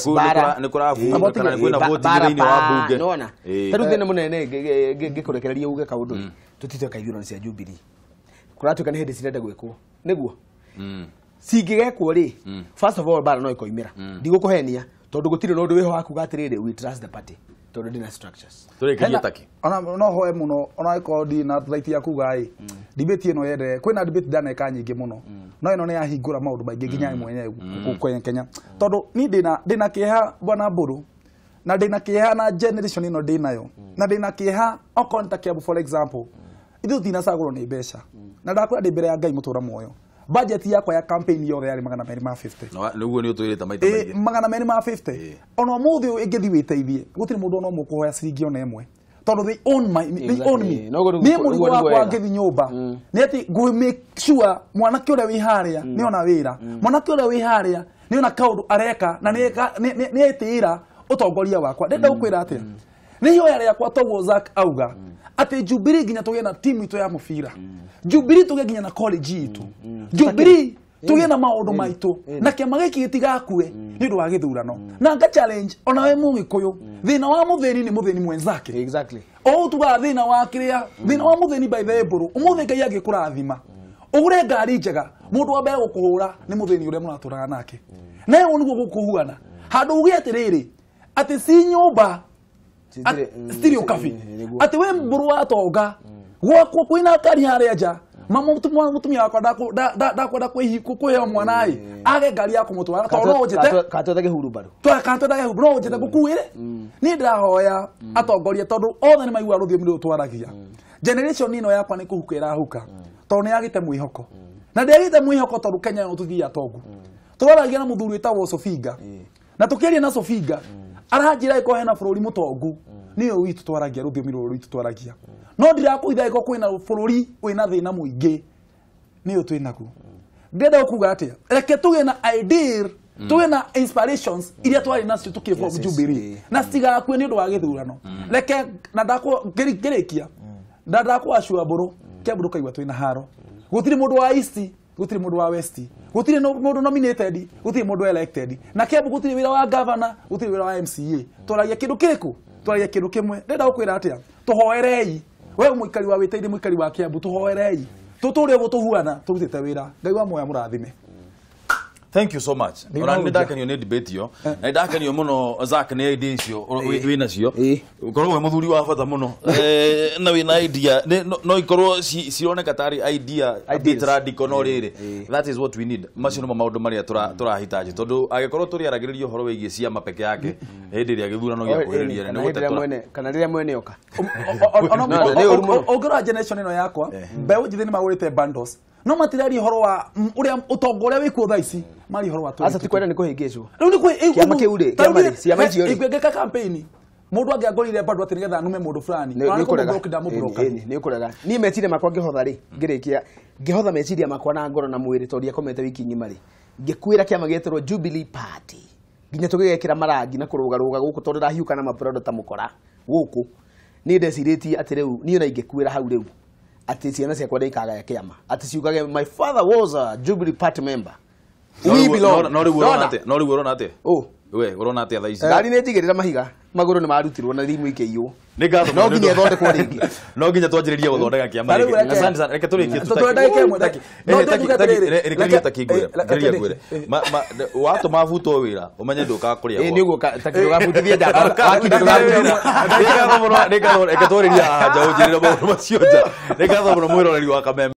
nĩ kũrabungwo kana kwĩna voti thĩinĩ wa bunge. Nĩwona ta rĩu thĩna mũnene ngĩkũrekereria uge kaũndũ tũtitweka ithurano cia Jubilee kũratuĩka nĩ hĩndĩ cirenda gwĩkwo nĩguo cingĩgekwo rĩ first of all bara no ĩkoimĩra ndigũkũhenia tondũ gũtirĩ na ũndũ wĩho wa kuga atĩrĩrĩ we trust the party tondu ndina structures tũrĩkĩrie taki ona no hoe muno ona ĩkorwo ndina right ya kuga ĩ debate ĩno yende kwĩna debate ndaneka nyingĩ mũno no ĩno nĩ yahingũra maũndũ maingĩ nginya mwenyewe kwenye Kenya tondũ ni ndina kĩeha bwana Mburu na ndina kĩeha na generation ĩno ndinayo na ndina kĩeha okorwo nĩ ta Kiambu for example ithuĩ tinacagũrwo nĩ mbeca na ndakwĩra ndĩ mbere ya Ngai mũtũra muoyo budget yakwa ya campaign yothe yarĩ 250 nĩguo nĩ ũtwĩrĩte maita maingĩ 250 ona ũmũthĩ ũyũ ĩngĩthiĩ wĩteithie gũtirĩ mũndũ ona ũmwe ũkũhoya ciringi ona ĩmwe tondũ they own my they own me niĩ mũrigo wakwa ngĩthiĩ nyũmba nĩ atĩ ngũ make sure mwanake ũrĩa wĩ harĩa nĩ ona wĩra mwanake ũrĩa wĩ harĩa nĩ ona kaũndũ areka na nĩ etĩĩra ũtongoria wakwa ndenda gũkwĩra atĩa nĩ ihoya rĩakwa toguo Zack auga atĩ Jubilee nginya tũgĩe na timu itũ ya mũbira Jubilee tũgĩe nginya na college itũ Jubilee tũgĩe na maũndũ maitũ na kĩama gĩkĩ gĩtigakue nĩ ũndũ wa gĩthurano na nga challenge ona we mũgĩkũyũ thĩna wa mũthĩni nĩ mũthĩni mwenzake exactly o tugaga thĩna wa kĩrĩa thĩna wa mũthĩni by the way Mburu ũmũthĩ Ngai angĩkũrathima ũgũre ngari njega mũndũ wa mbere gũkũhũra nĩ mũthĩni ũrĩa mũratũraga nake na ũguo nĩguo gũkũhuana handũ uge atĩrĩrĩ Atĩ ci nyũmba citirĩ ũkabi. Atĩ we mbũrũ wa tonga gwakwa kwĩna ngari harĩa nja mutumia wakwa ndakwenda kwĩheo mwana ĩ age ngari ya kũmũtwara tondũ no ũnjĩte katwetha hurumbaru katwetha no ũnjĩte ngũkuĩre. Niĩ ndĩrahoya atongoria tondũ othe nĩ maiguaga rũthiomi rũrũ twaragia. Generation ĩno yakwa nĩ kũhuka ĩrahuka tondũ nĩ yagĩte mwĩhoko na ndĩagĩte mwĩhoko tondũ Kenya no tũthiĩ atongu. Tũraragia na mũthuri wĩtagwo Sofinga na tũkĩaria na Sofinga aranjĩra ĩkorwo hena bũrũri mũtongu nĩ ũyũ witũ twaragia rũthiomi rũrũ rwitũ twaragia no ndirakũitha ĩkorwo kwĩna bũrũri wĩna thĩna mũingĩ nĩ ũyũ twĩnaguo. Ndĩrenda kuga atĩa, reke tũgĩe na ideal tũgĩe na inspirations iria twarĩ nacio tũkĩ form Jubilee na citigakue nĩ ũndũ wa gĩthurano. Reke na ndakwo ngĩrĩkia na ndakwo acua mbũrũ Kiambu ndũkaigua twĩna haro. Gũtirĩ mũndũ wa East, gũtirĩ mũndũ wa West, gũtirĩ mũndũ nominated, gũtirĩ mũndũ elected. Na Kiambu gũtirĩ wĩra wa governor, gũtirĩ wĩra wa MCA. Twaragia kĩndũ kĩrĩkũ? Twaragia kĩndũ kĩmwe. Ndĩrenda gũkwĩra atĩa, tũhoerei we mũikari wa wĩteithie mũikari wa Kiambu, tũhoerei tũtũre ũguo tũhuana tũrutĩte wĩra. Ngai wa muoya mũrathime. Thank you so much. Ona nĩ ndakenio nĩ debate ĩyo. Na ndakenio mũno Zack nĩ idea icio wĩ nacio. Ũkorwo wĩ mũthuri wa bata mũno. Na wĩna idea no ikorwo cironeka tarĩ idea a bit radical no rĩrĩ. That is what we need. Macio nĩmo maũndũ marĩa tũrahitaji tondũ angĩkorwo tũrĩaragĩrĩria ũhoro wĩgiĩ ciama peke yake hĩndĩ ĩrĩa gĩthurano gĩakuhĩrĩria nĩ gũtetũra kana rĩrĩa mwene oka. Ũngĩrora generation ĩno yakwa mbeũ njĩthĩ nĩ magũrĩte bundles no matiraria ũhoro wa ũrĩa ũtonga ũrĩa wĩkuo thaa ici mari ũhoro wa aca ti kwenda nĩ kũhĩngĩcwo rĩu nĩ kwĩ kĩama kĩu rĩ kĩama rĩ ciama icio rĩ ingĩka campaign mũndũ angĩangorire bado atĩ nĩgetha anume mũndũ fulani nĩ ũkũrega. Niĩ meciria makwa ngĩhotha rĩ ngĩrĩkia ngĩhotha meciria makwa na ngoro na mwĩrĩ tondũ ndiakomete wiki ng'ima rĩ ngĩkuĩra kĩama gĩetĩrwo Jubilee Party nginya tũgĩgekĩra marangi na kũrũgarũga gũkũ tondũ ndahiũka na maprodo ta mũkora gũkũ. Niĩ ndecirĩtie atĩ rĩu niĩ ona ingĩkuĩra hau rĩu ati ciana ciakwa ndikagaya kĩama ati ciugage my father was a Jubilee Party member. We belong. No rĩu ũrona atĩa? No rĩu ũrona atĩa? We ũrona atĩa thaa ici? Ngari nĩ njigĩrĩra mahiga magũrũ nĩ marutirwo na rimu ikĩiywo. Nĩ ngatho no nginya ĩthondekwo rĩngĩ. No nginya twanjĩrĩrie gũthondeka kĩama rĩngĩ. Asante sana. Reke tũrĩkie tũtaki. Watũma butwo wĩra ũmenye ndũkaga kũrĩa. Ĩ nĩguo taki ndũgabutithie njamba. Nĩ ngatho mũno. Reke twarĩrie haha nja ũnjĩrĩre maũndũ macio nja. Nĩ ngatho mũno mwĩroreri wa Kameme.